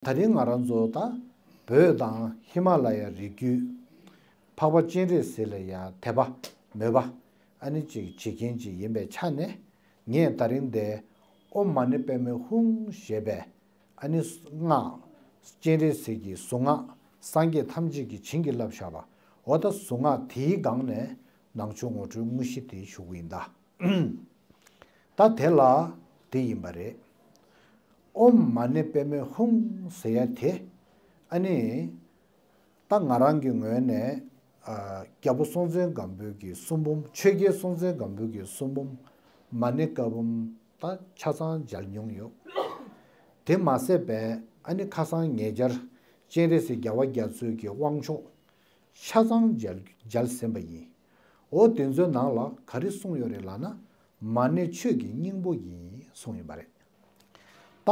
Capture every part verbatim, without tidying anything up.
ད་རིང་ང་རང་ཚོ་ད་བོད་དང་ཧི་མ་ལ་ཡ་རི་རྒྱུད། འཕགས་པ་སྤྱན་རས་གཟིགས་ལ་ཡ་དད་པ་མོས་པ་ཨ་ནི་ཅིག་བྱེད་མཁན་ཅིག་ཡིན་པའི་ཆ་ནས། ངས་ད་རིང་འདི་ཨོཾ་མ་ཎི་པདྨེ་ཧཱུྃ་ཞེས་པའི་ཨ་ནི་སྔགས། སྤྱན་རས་གཟིགས་ཀྱི་གཟུངས་སྔགས། སངས་རྒྱས་ཐམས་ཅད་ཀྱིས་བྱིན་གྱིས་བརླབས་བཞག་པ། འོ་ད་གཟུངས་སྔགས་དེའི་སྒང་ནས་ནང་ཆོས་ངོ་སྤྲོད་དངོས་གཞི་དེ་ཞུ་གི་ཡིན་ད། ད་དེ་ལ་དེ་ཡིན་པ་རེད། ཨོཾ་མ་ཎི་པདྨེ་ཧཱུྃ་ཟེར་ཡ་དེ། ཨ་ནི་ད་ང་རང་གི་ངོས་ནས་ཨ། རྒྱལ་པོ་སྲོང་བཙན་སྒམ་པོའི་གི་གསུང་འབུམ། ཆོས་རྒྱལ་སྲོང་བཙན་སྒམ་པོའི་གི་གསུང་འབུམ། མ་ཎི་བཀའ་འབུམ་ད་ཆ་ཚང་མཇལ་མྱོང་ཡོད། དེ་མ་ཟད་པའི་ཨ་ནི་ཁ་སང་ཉེ་ཆར་སྤྱན་རས་གཟིགས་རྒྱལ་བ་རྒྱ་མཚོའི་གི་དབང་ཆོག་ཆ་ཚང་མཇལ་མཇལ་ཟིན་པ་ཡིན། འོ་དེ་ཚོའི་ནང་ལ་ག་རེ་གསུངས་ཡོད་རེད་ལབ་ན། མ་ཎི་ཆོས་ཀྱི་སྙིང་པོ་ཡིན་གསུངས་ཡོད་པ་རེད། ད་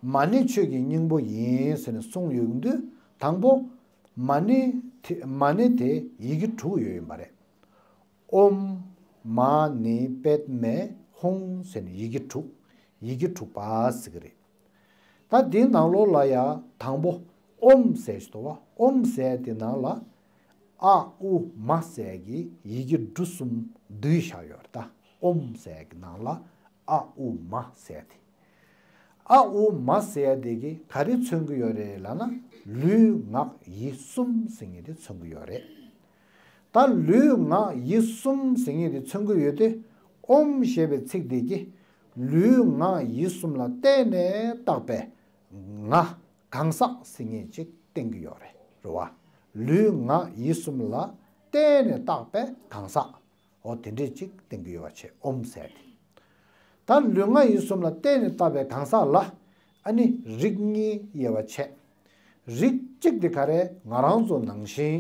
མ་ཎི་ཆོས་ཀྱི་སྙིང་པོ་ཡིན་ཟེར་ནས་གསུངས་ཡོང་དུས། དང་པོ་མ་ཎི་དེ་མ་ཎི་དེ་ཡི་གེ་དྲུག་ཡོད་ཡིན་པ་རེད། ཨོཾ་མ་ཎི་པདྨེ་ཧཱུྃ་ཟེར་ནས་ཡི་གེ་དྲུག་ཡི་གེ་དྲུག་པ་ཟེར་གི་རེད། ད་འདིའི་ནང་ལོགས་ལ་ཡ་དང་པོ་ཨོཾ་ཟེར་ཞིག་འདུག་བ། ཨོཾ་ཟེར་དེ་ནང་ལ་ཨ་ཨུ་མ་ཟེར་གྱི་ཡི་གེ་འབྲུ་གསུམ་བསྡུས་བཞག་ཡོད་རེད་ད། ཨོཾ་ཟེར་གྱི་ནང་ལ་ཨ་ཨུ་མ་ཟེར་དེ། ཨ་ཨུ་མ་ཟེར་དེ་གིས་ག་རེ་མཚོན་གྱི་ཡོད་རེད་ལབ་ན། ལུས་ངག་ཡིད་གསུམ་ཟེར་མཁན་དེ་མཚོན་གྱི་ཡོད་རེད། ད་ལུས་ངག་ཡིད་གསུམ་ཟེར་མཁན་དེ་མཚོན་གྱི་ཡོད་དེ། ཨོཾ་ཞེས་པའི་ཚིག་དེ་གིས་ལུས་ངག་ཡིད་གསུམ་ལ་བརྟེན་ནས་བཏགས་པའི་ང་གང་ཟག་ཟེར་མཁན་ཅིག་བསྟན་གྱི་ཡོད་རེད། རེད་བ། ལུས་ངག་ཡིད་གསུམ་ལ་བརྟེན་ནས་བཏགས་པའི་གང་ཟག་འོ་དེ་འདྲས་ཅིག་བསྟན་གྱི་ཡོད་པ་བྱས། ཨོཾ་ཟེར་ཏེ། ད་ལུས་ངག་ཡིད་གསུམ་ལ་བརྟེན་ནས་བཏགས་པའི་གང་ཟག་ལ་ཨ་ནི་རིགས་གཉིས་དབྱེ་བ་ཕྱེ། རིགས་གཅིག་དེ་ག་རེ། ང་རང་ཚོ་ནང་བཞིན་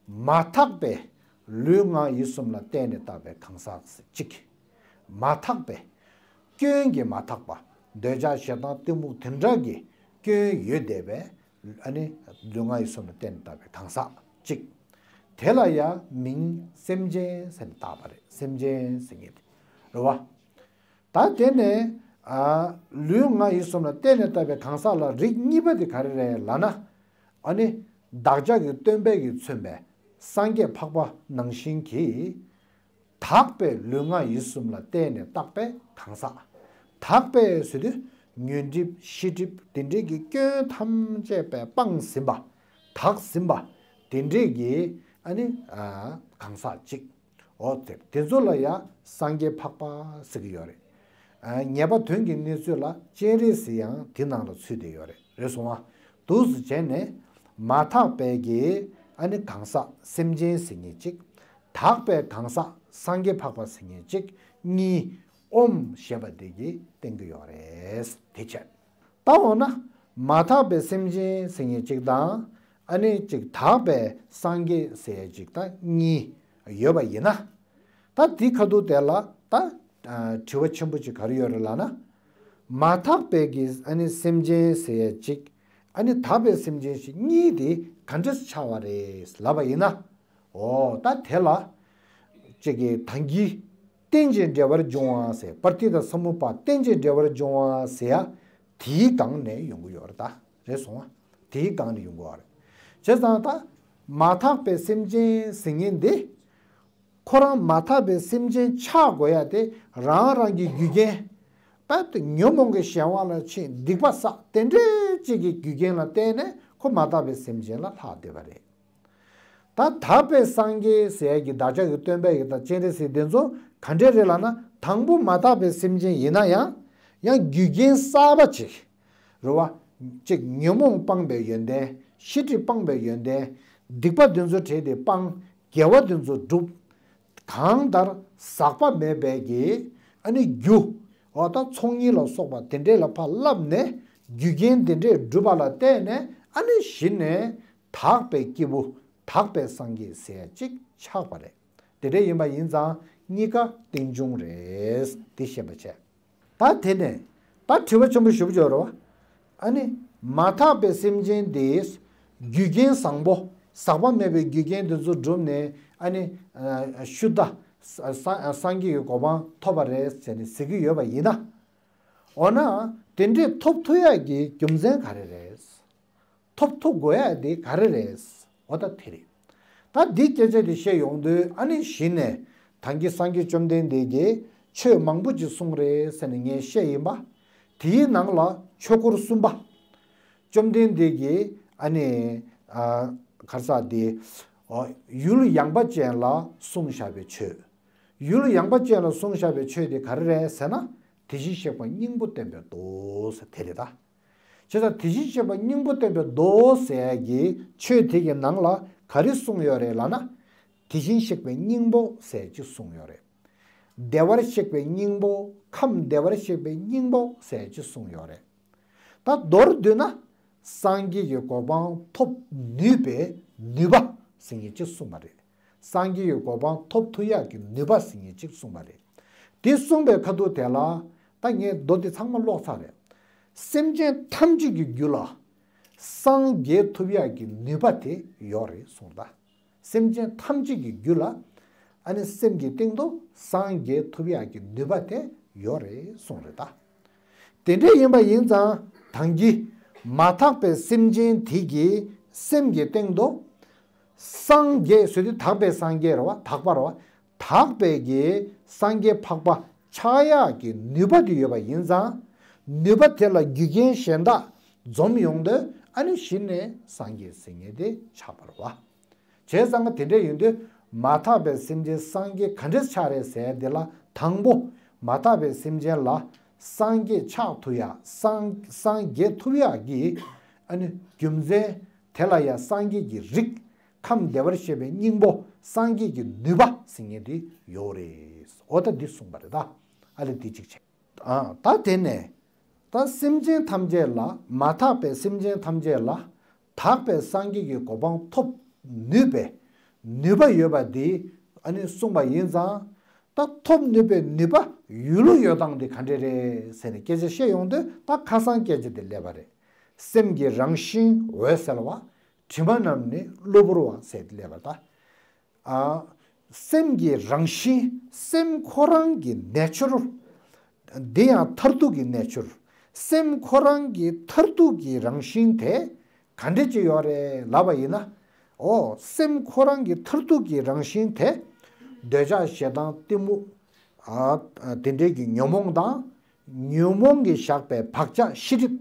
མ་དག་པའི་ལུས་ངག་ཡིད་གསུམ་ལ་བརྟེན་ནས་བཏགས་པའི་གང་ཟག་གཅིག་མ་དག་པའི། སྐྱོན་གྱིས་མ་དག་པ། འདོད་ཆགས་ཞེ་སྡང་གཏི་མུག་དེ་འདྲ་གི་སྐྱོན་ཡོད་བསྡད་པའི་ཨ་ནི་ལུས་ངག་ཡིད་གསུམ་ལ་བརྟེན་ནས་བཏགས་པའི་གང་ཟག་གཅིག་དེ་ལ་ཡང་མིང་སེམས་ཅན་ཟེར་ནས་བཏགས་པ་རེད། སེམས་ཅན་ཟེར་མཁན་དེ་རེད་བ། ད་དེ་ནས་ཨ། ལུས་ངག་ཡིད་གསུམ་ལ་བརྟེན་ནས་བཏགས་པའི་གང་ཟག་ལ་རིགས་གཉིས་པ་དེ་ག་རེ་རེད་ལབ་ན། ཨ་ནི་བདག་ཅག་གི་སྟོན་པས་ཀྱིས་མཚོན་པའི་སངས་རྒྱས་འཕགས་པ་ནང་བཞིན་གྱི་དག་པའི་ལུས་ངག་ཡིད་གསུམ་ལ་བརྟེན་ནས་བཏགས་པའི་གང་ཟག་དག་པའི་ཟེར་དུས་ཉོན་སྒྲིབ་ཤེས་སྒྲིབ་དེ་འདྲས་ཀྱི་སྐྱོན་ཐམས་ཅད་པའི་སྤངས་ཟིན་པ། དག་ཟིན་པ། དེ་འདྲས་ཀྱི་ཨ་ནི་ཨ། གང་ཟག་གཅིག་འོ་དེ་དེ་ཚོ་ལ་ཡང་སངས་རྒྱས་འཕགས་པ་ཟེར་གྱི་ཡོད་རེད། ཨ། ངེས་པ་དོན་གྱི་གནས་ཚུལ་ལ་སྤྱན་རས་གཟིགས་ཡང་དེ་ནང་ལ་ཚུད་བསྡད་ཡོད་རེད། རེད་སོང་ང་། འདུག་སེ་བྱས་ནས་མ་དག་པའི་གི་ཨ་ནི་གང་ཟག་སེམས་ཅན་ཟེར་མཁན་གཅིག་དག་པའི་གང་ཟག་སངས་རྒྱས་འཕགས་པ་ཟེར་མཁན་གཅིག་གཉིས། ཨོཾ་ཞེས་པ་དེ་གིས་བསྟན་གྱི་ཡོད་རེད། དེ་བྱས། ད་འོ་ན་མ་དག་པའི་སེམས་ཅན་ཟེར་མཁན་གཅིག་དང་། ཨ་ནི་གཅིག་དག་པའི་སངས་རྒྱས་ཟེར་ཡ་གཅིག་དང་གཉིས་ཡོད་པ་ཡིན་ན། ད་དེ་ཁ་ཐུག་དེ་ལ་ད་ཨ། དྲི་བ་ཆེན་པོ་གཅིག་ག་རེ་ཡོད་རེད་ལབ་ན། མ་དག་པའི་གི་ཨ་ནི་སེམས་ཅན་ཟེར་ཡ་གཅིག་ཨ་ནི་དག་པའི་སེམས་ཅན་ཞིག་གཉིས་དེ་ག་འདྲས་ཆགས་པ་རེད་ལབ་པ་ཡིན་ན། འོ་ད་དེ་ལ་གཅིག་གི་དང་གི་རྟེན་ཅིང་འབྲེལ་བར་འབྱུང་བ་ཟེར། པྲ་ཏི་ཏ་སམ་བྷུ་པ་རྟེན་ཅིང་འབྲེལ་བར་འབྱུང་བ་ཟེར་ཡ་དེའི་སྒང་ནས་ཡོང་གི་ཡོད་རེད་ད། རེད་སོང་ང་། དེའི་སྒང་ནས་ཡོང་གི་ཡོད་རེད། བྱས་ཙང་ད་མ་དག་པའི་སེམས་ཅན་ཟེར་མཁན་འདི་ཁོ་རང་མ་དག་པའི་སེམས་ཅན་ཆགས་དགོས་ཡ་དེ་རང་རང་གི་རྒྱུ་རྐྱེན། ད་དེ་ཉོན་མོངས་ཀྱི་གཞན་དབང་ལ་ཕྱིན་སྡིག་པ་བསགས་དེ་འདྲའི་གཅིག་གི་རྒྱུ་རྐྱེན་ལ་བརྟེན་ནས་ཁོ་མ་དག་པའི་སེམས་ཅན་ལ་ལྷག་བསྡད་པ་རེད། ད་དག་པའི་སངས་རྒྱས་ཟེར་ཡ་གི་བདག་ཅག་གི་སྟོན་པ་ཡི་དང་སྤྱན་རས་གཟིགས་དེ་ཚོ་ག་འདྲས་རེད་ལབ་ན། དང་པོ་མ་དག་པའི་སེམས་ཅན་ཡིན་ན་ཡང་། ཡང་རྒྱུ་རྐྱེན་གསར་པ་ཅིག་རེད་བ། གཅིག་ཉོན་མོངས་སྤངས་པའི་ཡོན་ཏན། ཤེས་སྒྲིབ་སྤངས་པའི་ཡོན་ཏན། སྡིག་པ་དེ་ཚོ་བྲལ་ཏེ་སྤངས། དགེ་བ་དེ་ཚོ་བསྒྲུབས། གང་ལྟར་ཟག་པ་མེད་པའི་གི་ཨ་ནི་རྒྱུ། འོ་ད་ཚོགས་གཉིས་ལ་སོགས་པ་དེ་འདྲས་ལ་ཕར་བསླབས་ནས་རྒྱུ་རྐྱེན་དེ་འདྲས་བསྒྲུབས་པ་ལ་བརྟེན་ནས་ཨ་ནི་གཞི་ནས་དག་པའི་སྐྱེས་བུ། དག་པའི་སངས་རྒྱས་ཟེར་ཡ་གཅིག་ཆགས་པ་རེད། དེ་འདྲ་ཡིན་པ་ཡིན་ཙང་གཉིས་ཀ་རྟེན་འབྱུང་རེད། དེ་ཤེས་པ་བྱས། ད་དེ་ནས་ད་དྲི་བ་ཆེན་པོ་ཞེ་པོ་ཅིག་ཡོད་རེད་བ། ཨ་ནི་མ་དག་པའི་སེམས་ཅན་དེས་རྒྱུ་རྐྱེན་བཟང་པོ། ཟག་པ་མེད་པའི་རྒྱུ་རྐྱེན་དེ་ཚོ་བསྒྲུབས་ནས་ཨ་ནི་ཨ་ཤུདྡྷ་ས་ས་སངས་རྒྱས་ཀྱི་གོ་འཕང་ཐོབ་པ་རེད་ཟེར་ནས་ཟེར་གྱི་ཡོད་པ་ཡིན་ན། འོ་ན་ དེ་འདྲས་ཐོབ་ཐུབ་ཡག་གི་རྒྱུ་མཚན་ག་རེ་རེད། ཐོབ་ཐུབ་དགོས་ཡག་དེ་ག་རེ་རེད། འོ་ད་དེ་རེད། ད་འདི་སྐད་ཆ་དེ་བཤད་ཡོང་དུས་ཨ་ནི་གཞི་ནས་ད་གིན་སངས་རྒྱས་བཅོམ་ལྡན་འདས་ཀྱིས་ཆོས་མང་པོ་ཅིག་གསུངས་རེད་ཟེར་ནས་ངས་བཤད་ཡིན་པ། དེའི་ནང་ལ་ཆོས་འཁོར་གསུམ་པ། བཅོམ་ལྡན་འདས་ཀྱིས་ཨ་ནི་ཨ་ག་རེ་ཟེར་དེ། ཨོ་ཡུལ་ཡངས་པ་ཅན་ལ་གསུངས་བཞག་པའི་ཆོས། ཡུལ་ཡངས་པ་ཅན་ལ་གསུངས་བཞག་པའི་ཆོས་དེ་ག་རེ་རེད་ཟེར་ན། དེ་བཞིན་གཤེགས་པ་སྙིང་པོ་བསྟན་པའི་མདོ་ཟེར་དེ་རེད་ད། བྱས་ཙང་དེ་བཞིན་གཤེགས་པ་སྙིང་པོ་བསྟན་པའི་མདོ་ཟེར་ཡག་གི་ཆོས་དེ་གི་ནང་ལ་ག་རེ་གསུངས་ཡོད་རེད་ལབ་ན། དེ་བཞིན་གཤེགས་པའི་སྙིང་པོ་ཟེར་ཅིག་གསུངས་ཡོད་རེད། བདེ་བར་གཤེགས་པའི་སྙིང་པོ། ཁམས་བདེ་བར་གཤེགས་པའི་སྙིང་པོ་ཟེར་ཅིག་གསུངས་ཡོད་རེད། ད་མདོར་བསྡུས་ན། སངས་རྒྱས་ཀྱི་གོ་འཕང་ཐོབ་ནུས་པའི་ནུས་པ་ཟེར་མཁན་ཅིག་གསུངས་པ་རེད། སངས་རྒྱས་ཀྱི་གོ་འཕང་ཐོབ་ཐུབ་ཡག་གི་ནུས་པ་ཟེར་མཁན་ཅིག་གསུངས་པ་རེད། དེ་གསུངས་པའི་ཁ་ཐུག་དེ་ལ་ད་ངས་མདོ་དེ་ཚང་མ་ཀློག་ཚར་རེད། སེམས་ཅན་ཐམས་ཅད་ཀྱི་རྒྱུད་ལ་སངས་རྒྱས་ཐུབ་ཡག་གི་ནུས་པ་དེ་ཡོད་རེད་གསུངས་ད། སེམས་ཅན་ཐམས་ཅད་ཀྱི་རྒྱུད་ལ་ཨ་ནི་སེམས་ཀྱི་སྟེང་དུ་སངས་རྒྱས་ཐུབ་ཡག་གི་ནུས་པ་དེ་ཡོད་རེད་གསུངས་རེད་ད། དེ་འདྲ་ཡིན་པ་ཡིན་ཙང་ད་གིན་མ་དག་པའི་སེམས་ཅན་དེ་གི་སེམས་ཀྱི་སྟེང་དུ་སངས་རྒྱས་ཟེར་དུས་དག་པའི་སངས་རྒྱས་རེད་བ། དག་པ་རེད་བ། དག་པའི་གི་སངས་རྒྱས་འཕགས་པ་ཆགས་ཡག་གི་ནུས་པ་དེ་ཡོད་པ་ཡིན་ཙང་། ནུས་པ་དེ་ལ་རྒྱུ་རྐྱེན་གཞན་དག་འཛོམས་ཡོང་དུས་ཨ་ནི་གཞི་ནས་སངས་རྒྱས་ཟེར་མཁན་དེ་ཆགས་པ་རེད་བ། བྱས་ཙང་དེ་འདྲ་ཡིན་དུས་མ་དག་པའི་སེམས་ཅན་སངས་རྒྱས་ག་འདྲས་ཆགས་རེད་ཟེར་དེ་ལ་དང་པོ་མ་དག་པའི་སེམས་ཅན་ལ་སངས་རྒྱས་ཆགས་ཐུབ་ཡག་སངས་སངས་རྒྱས་ཐུབ་ཡག་གི་ཨ་ནི་རྒྱུ་མཚན་དེ་ལ་ཡང་སངས་རྒྱས་ཀྱི་རིགས་ཁམས་བདེ་བར་གཤེགས་པའི་སྙིང་པོ་སངས་རྒྱས་ཀྱི་ནུས་པ་ཟེར་མཁན་དེ་ཡོད་རེད། འོ་ད་འདི་གསུངས་པ་རེད་ད། ཨ་ལས་འདི་གཅིག་བྱས། ཨ་ད་དེ་ནས་ད་སེམས་ཅན་ཐམས་ཅད་ལ་མ་དག་པའི་སེམས་ཅན་ཐམས་ཅད་ལ་དག་པའི་སངས་རྒྱས་ཀྱི་གོ་འཕང་ཐོབ་ནུས་པའི་ནུས་པ་ཡོད་པ་འདི་ཨ་ནི་གསུངས་པ་ཡིན་ཙང་། ད་ཐོབ་ནུས་པའི་ནུས་པ་ཡོད་ལུགས་ཡོད་སྟངས་འདི་ག་འདྲས་རེད་ཟེར་ནས་སྐད་ཆ་བཤད་ཡོང་དུས་ད་ཁ་སང་སྐད་ཆ་འདི་སླེབས་པ་རེད། སེམས་ཀྱི་རང་བཞིན་འོད་གསལ་བ། དྲི་མ་རྣམས་ནི་གློ་བུར་བ་ཟེར་ཏེ་སླེབས་པ་ད། ཨ། སེམས་ཀྱི་རང་བཞིན་སེམས་ཁོ་རང་གི་གནས་ཚུལ། འདི་ཡང་མཐར་ཐུག་གི་གནས་ཚུལ། སེམས་ཁོ་རང་གི་མཐར་ཐུག་གི་རང་བཞིན་དེ་ག་འདྲ་ཅིག་ཡོད་རེད་ལབ་པ་ཡིན་ན། འོ་སེམས་ཁོ་རང་གི་མཐར་ཐུག་གི་རང་བཞིན་དེ་འདོད་ཆགས་ཞེ་སྡང་གཏི་མུག་ཨ། དེ་འདྲའི་གི་ཉོན་མོངས་དང་། ཉོན་མོངས་ཀྱིས་བཞག་པའི་བག་ཆགས་ཤེས་སྒྲིབ།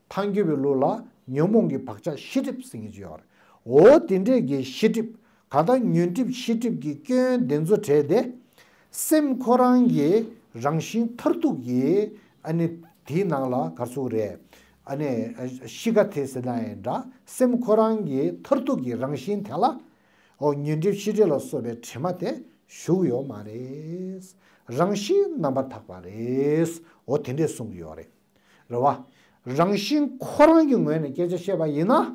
ཐལ་འགྱུར་བའི་ལུགས་ལ་ཉོན་མོངས་ཀྱི་བག་ཆགས་ཤེས་སྒྲིབ་ཟེར་མཁན་ཅིག་ཡོད་རེད། འོ་དེ་འདྲའི་གི་ཤེས་སྒྲིབ། གང་ལྟར་ཉོན་སྒྲིབ་ཤེས་སྒྲིབ་ཀྱི་སྐྱོན་དེ་ཚོ་བྲལ་ཏེ། སེམས་ཁོ་རང་གི་རང་བཞིན་མཐར་ཐུག་གི་ཨ་ནི་དེའི་ནང་ལ་ག་ཚོད་རེད། ཨ་ནི་གཤིས་ཀ་དེ་ཟེར་ན་ཡང་འདྲ་སེམས་ཁོ་རང་གི་མཐར་ཐུག་གི་རང་བཞིན་དེ་ལ། འོ་ཉོན་སྒྲིབ་ཤེས་སྒྲིབ་ལ་སོགས་པའི་དྲི་མ་དེ་ཞུགས་ཡོད་མ་རེད། རང་བཞིན་རྣམ་པར་དག་པ་རེད། འོ་དེ་འདྲས་གསུང་གི་ཡོད་རེད། རེད་བ། རང་བཞིན་ཁོ་རང་གི་ངོས་ནས་སྐད་ཆ་བཤད་པ་ཡིན་ན།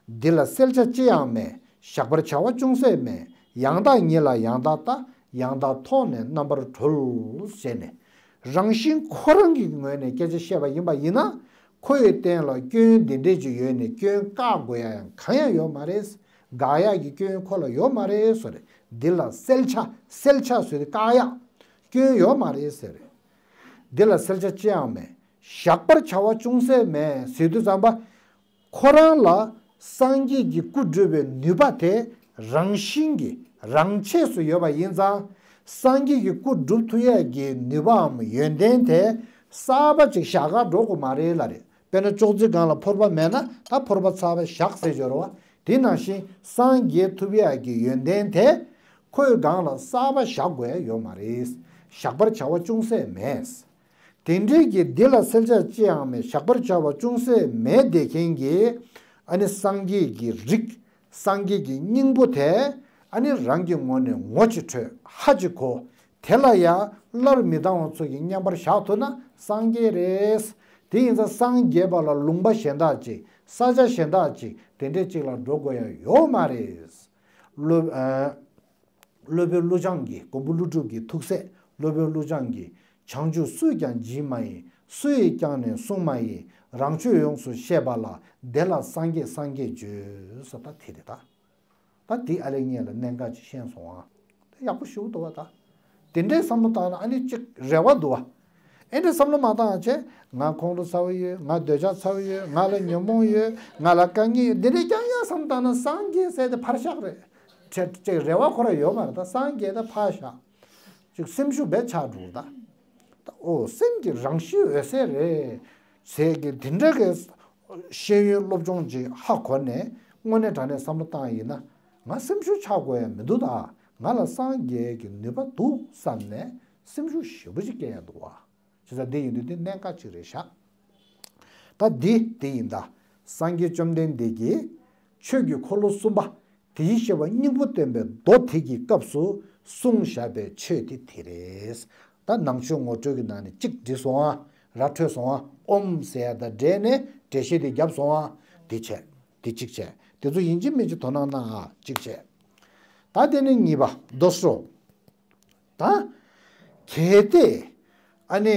འདི་ལ་གསལ་ཆ་ཅི་ཡང་མེད། གཞག་པར་བྱ་བ་ཅུང་ཟད་མེད། ཡང་དག་ཉིད་ལ་ཡང་དག་ལྟ། ཡང་དག་མཐོང་ནས་རྣམ་པར་གྲོལ། ཞེས་ནས། རང་བཞིན་ཁོ་རང་གི་ངོས་ནས་སྐད་ཆ་བཤད་པ་ཡིན་པ་ཡིན་ན། ཁོའི་སྟེང་ལ་སྐྱོན་འདི་འདྲས་ཅིག་ཡོད་ནས་སྐྱོན་བཀག་དགོས་ཡ་ཡང་གང་ཡང་ཡོད་མ་རེད། དགག་ཡག་གི་སྐྱོན་ཁོ་ལ་ཡོད་མ་རེད་ཟེར། འདི་ལ་གསལ་ཆ་གསལ་ཆ་ཟེར་ཏེ་བཀག་ཡག་སྐྱོན་ཡོད་མ་རེད་ཟེར། འདི་ལ་གསལ་ཆ་ཅི་ཡང་མེད། གཞག་པར་བྱ་བ་ཅུང་ཟད་མེད་ཟེར་དུས་ཙམ་པ། ཁོ་རང་ལ་སངས་རྒྱས་ཀྱི་སྐུ་སྒྲུབ་པའི་ནུས་པ་དེ་རང་བཞིན་གྱིས་རང་ཆས་སུ་ཡོད་པ་ཡིན་ཙང་། སངས་རྒྱས་ཀྱི་སྐུ་སྒྲུབ་ཐུབ་ཡས་ཀྱི་ནུས་པའམ་ཡོན་ཏན་དེ་གསར་པ་ཅིག་བཞག་ག་འགྲོ་དགོས་མ་རེད་ལབ་རེད། དཔེར་ན་ཅོག་ཙེ་སྒང་ལ་ཕོར་པ་མེད་ན་ད་ཕོར་པ་གསར་པ་བཞག་ཟེར་འབྱོར་བ། དེ་ནང་བཞིན་སངས་རྒྱས་ཐུབ་ཡས་ཀྱི་ཡོན་ཏན་དེ་ཁོའི་སྒང་ལ་གསར་པ་བཞག་དགོས་ཡ་ཡོད་མ་རེད། བཞག་པར་བྱ་བ་ཅུང་ཟད་མེད། དེ་འདྲའི་གི་འདི་ལ་གསལ་ཆ་ཅི་ཡང་མེད། བཞག་པར་བྱ་བ་ཅུང་ཟད་མེད་བསྡད་མཁན་གྱི་ཨ་ནི་སངས་རྒྱས་ཀྱི་རིགས། སངས་རྒྱས་ཀྱི་སྙིང་པོ་དེ་ཨ་ནི་རང་གི་ངོས་ནས་ངོ་ཅིག་འཕྲོད། ཧ་ཅིག་གོ། དེ་ལ་ཡང་སླར་མི་ལྡང་བ་ཚོ་གིས་མཉམ་པར་བཞག་ཐུབ་ན་སངས་རྒྱས་རེད། དེ་ཡིན་ཙང་སངས་རྒྱས་པ་ལ་ལུང་པ་གཞན་དག་ཅིག་ས་ཆ་གཞན་དག་ཅིག་དེ་འདྲས་ཅིག་ལ་འགྲོ་དགོས་ཡ་ཡོད་མ་རེད། སློབ་ཨ། སློབ་དཔོན་ཀླུ་བྱང་གིས་མགོན་པོ་ཀླུ་སྒྲུབ་ཀྱི་ཐུགས་སྲས་སློབ་དཔོན་ཀླུ་བྱང་གིས། བྱང་ཆུབ་སུས་ཀྱང་བགྱིས་མ་ཡིན། སུ་ཡིས་ཀྱང་ནི་བསྲུང་མ་ཡིན། རང་ཆོས་ཡོངས་སུ་ཤེས་པ་ལ། དེ་ལ་སངས་རྒྱས་སངས་རྒྱས་བརྗོད། ཟེར་ད་དེ་རེད་ད། ད་དེ་ཨ་ལས་ངས་ལ་གནད་འགག་ཅིག་ཤེས་སོང་ཨ། དེ་ཡག་པོ་ཞེ་པོ་འདུག་བ་ད། དེ་འདྲའི་བསམ་བློ་བཏང་ན་ཨ་ནི་ཅིག་རེ་བ་འདུག་བ། ཨེ་འདྲ་བསམ་བློ་མ་བཏང་བྱས། ང་ཁོང་ཁྲོ་ཚ་བོ་ཡོད། ང་འདོད་ཆགས་ཚ་བོ་ཡོད། ང་ལ་ཉོན་མོངས་ཡོད། ང་ལ་དཀའ་ངལ་ཡོད། འདི་འདྲའི་རྐྱང་རྐྱང་བསམ་བཏང་ན་སངས་རྒྱས་ཟེར་དེ་ཕར་བཞག་རེད། ཅེས་ཅེས་རེ་བ་ཁོ་ར་ཡོད་མ་རེད། ད་སངས་རྒྱས་ད་ཕར་བཞག་ཅིག་སེམས་ཤུགས་བས་ཆག་འགྲོ་ད། ད་ཨོ་སེམས་ཀྱི་རང་གཤིས་འོད་གསལ་རེད་ཟེར་གི་དེ་འདྲ་གི་ཤེས་ཡོན་སློབ་སྦྱོང་ཅིག་ཧ་གོ་ནས་དངོས་གནས་དྲང་གནས་བསམ་བློ་བཏང་ཡིན་ན། ང་སེམས་ཤུགས་ཆག་དགོས་ཡ་མི་འདུག་ད། ང་ལ་སངས་རྒྱས་ཀྱི་ནུས་པ་འདུག་བསམ་ནས་སེམས་ཤུགས་ཞེ་པོ་ཅིག་སྐྱེ་ཡ་འདུག་བ། བྱས་ཙང་འདི་ཡིན་དུས་འདི་གནད་འགག་ཅིག་རེད་ཤག་ད་འདི་འདི་ཡིན་ད། སངས་རྒྱས་བཅོམ་ལྡན་འདས་ཀྱིས་ཆོས་ཀྱི་འཁོར་ལོ་གསུམ་པ། དེའི་བཤད་པ་སྙིང་པོ་བསྟན་པའི་མདོ་དེ་གི་སྐབས་སུ་གསུངས་བཞག་པའི་ཆོས་དེ་དེ་རེད། ད་ནང་ཆོས་ངོ་སྤྲོད་ཀྱི་ནང་ནས་གཅིག་བྲིས་སོང་ཨ། ར་འཕྲོད་སོང་ཨ། ཨོམ་ཟེར་ཡ་དང་འབྲེལ་ནས་འགྲེལ་བཤད་དེ་བརྒྱབ་སོང་ཨ། དེ་བྱས། དེ་གཅིག་བྱས། དེ་ཚོ་ཡིན་གཅིག་མིན་གཅིག་དོ་སྣང་གནང་ཨ། གཅིག་བྱས། ད་དེ་ནས་གཉིས་པ་མདོ་སོ། ད། གལ་ཏེ། ཨ་ནི།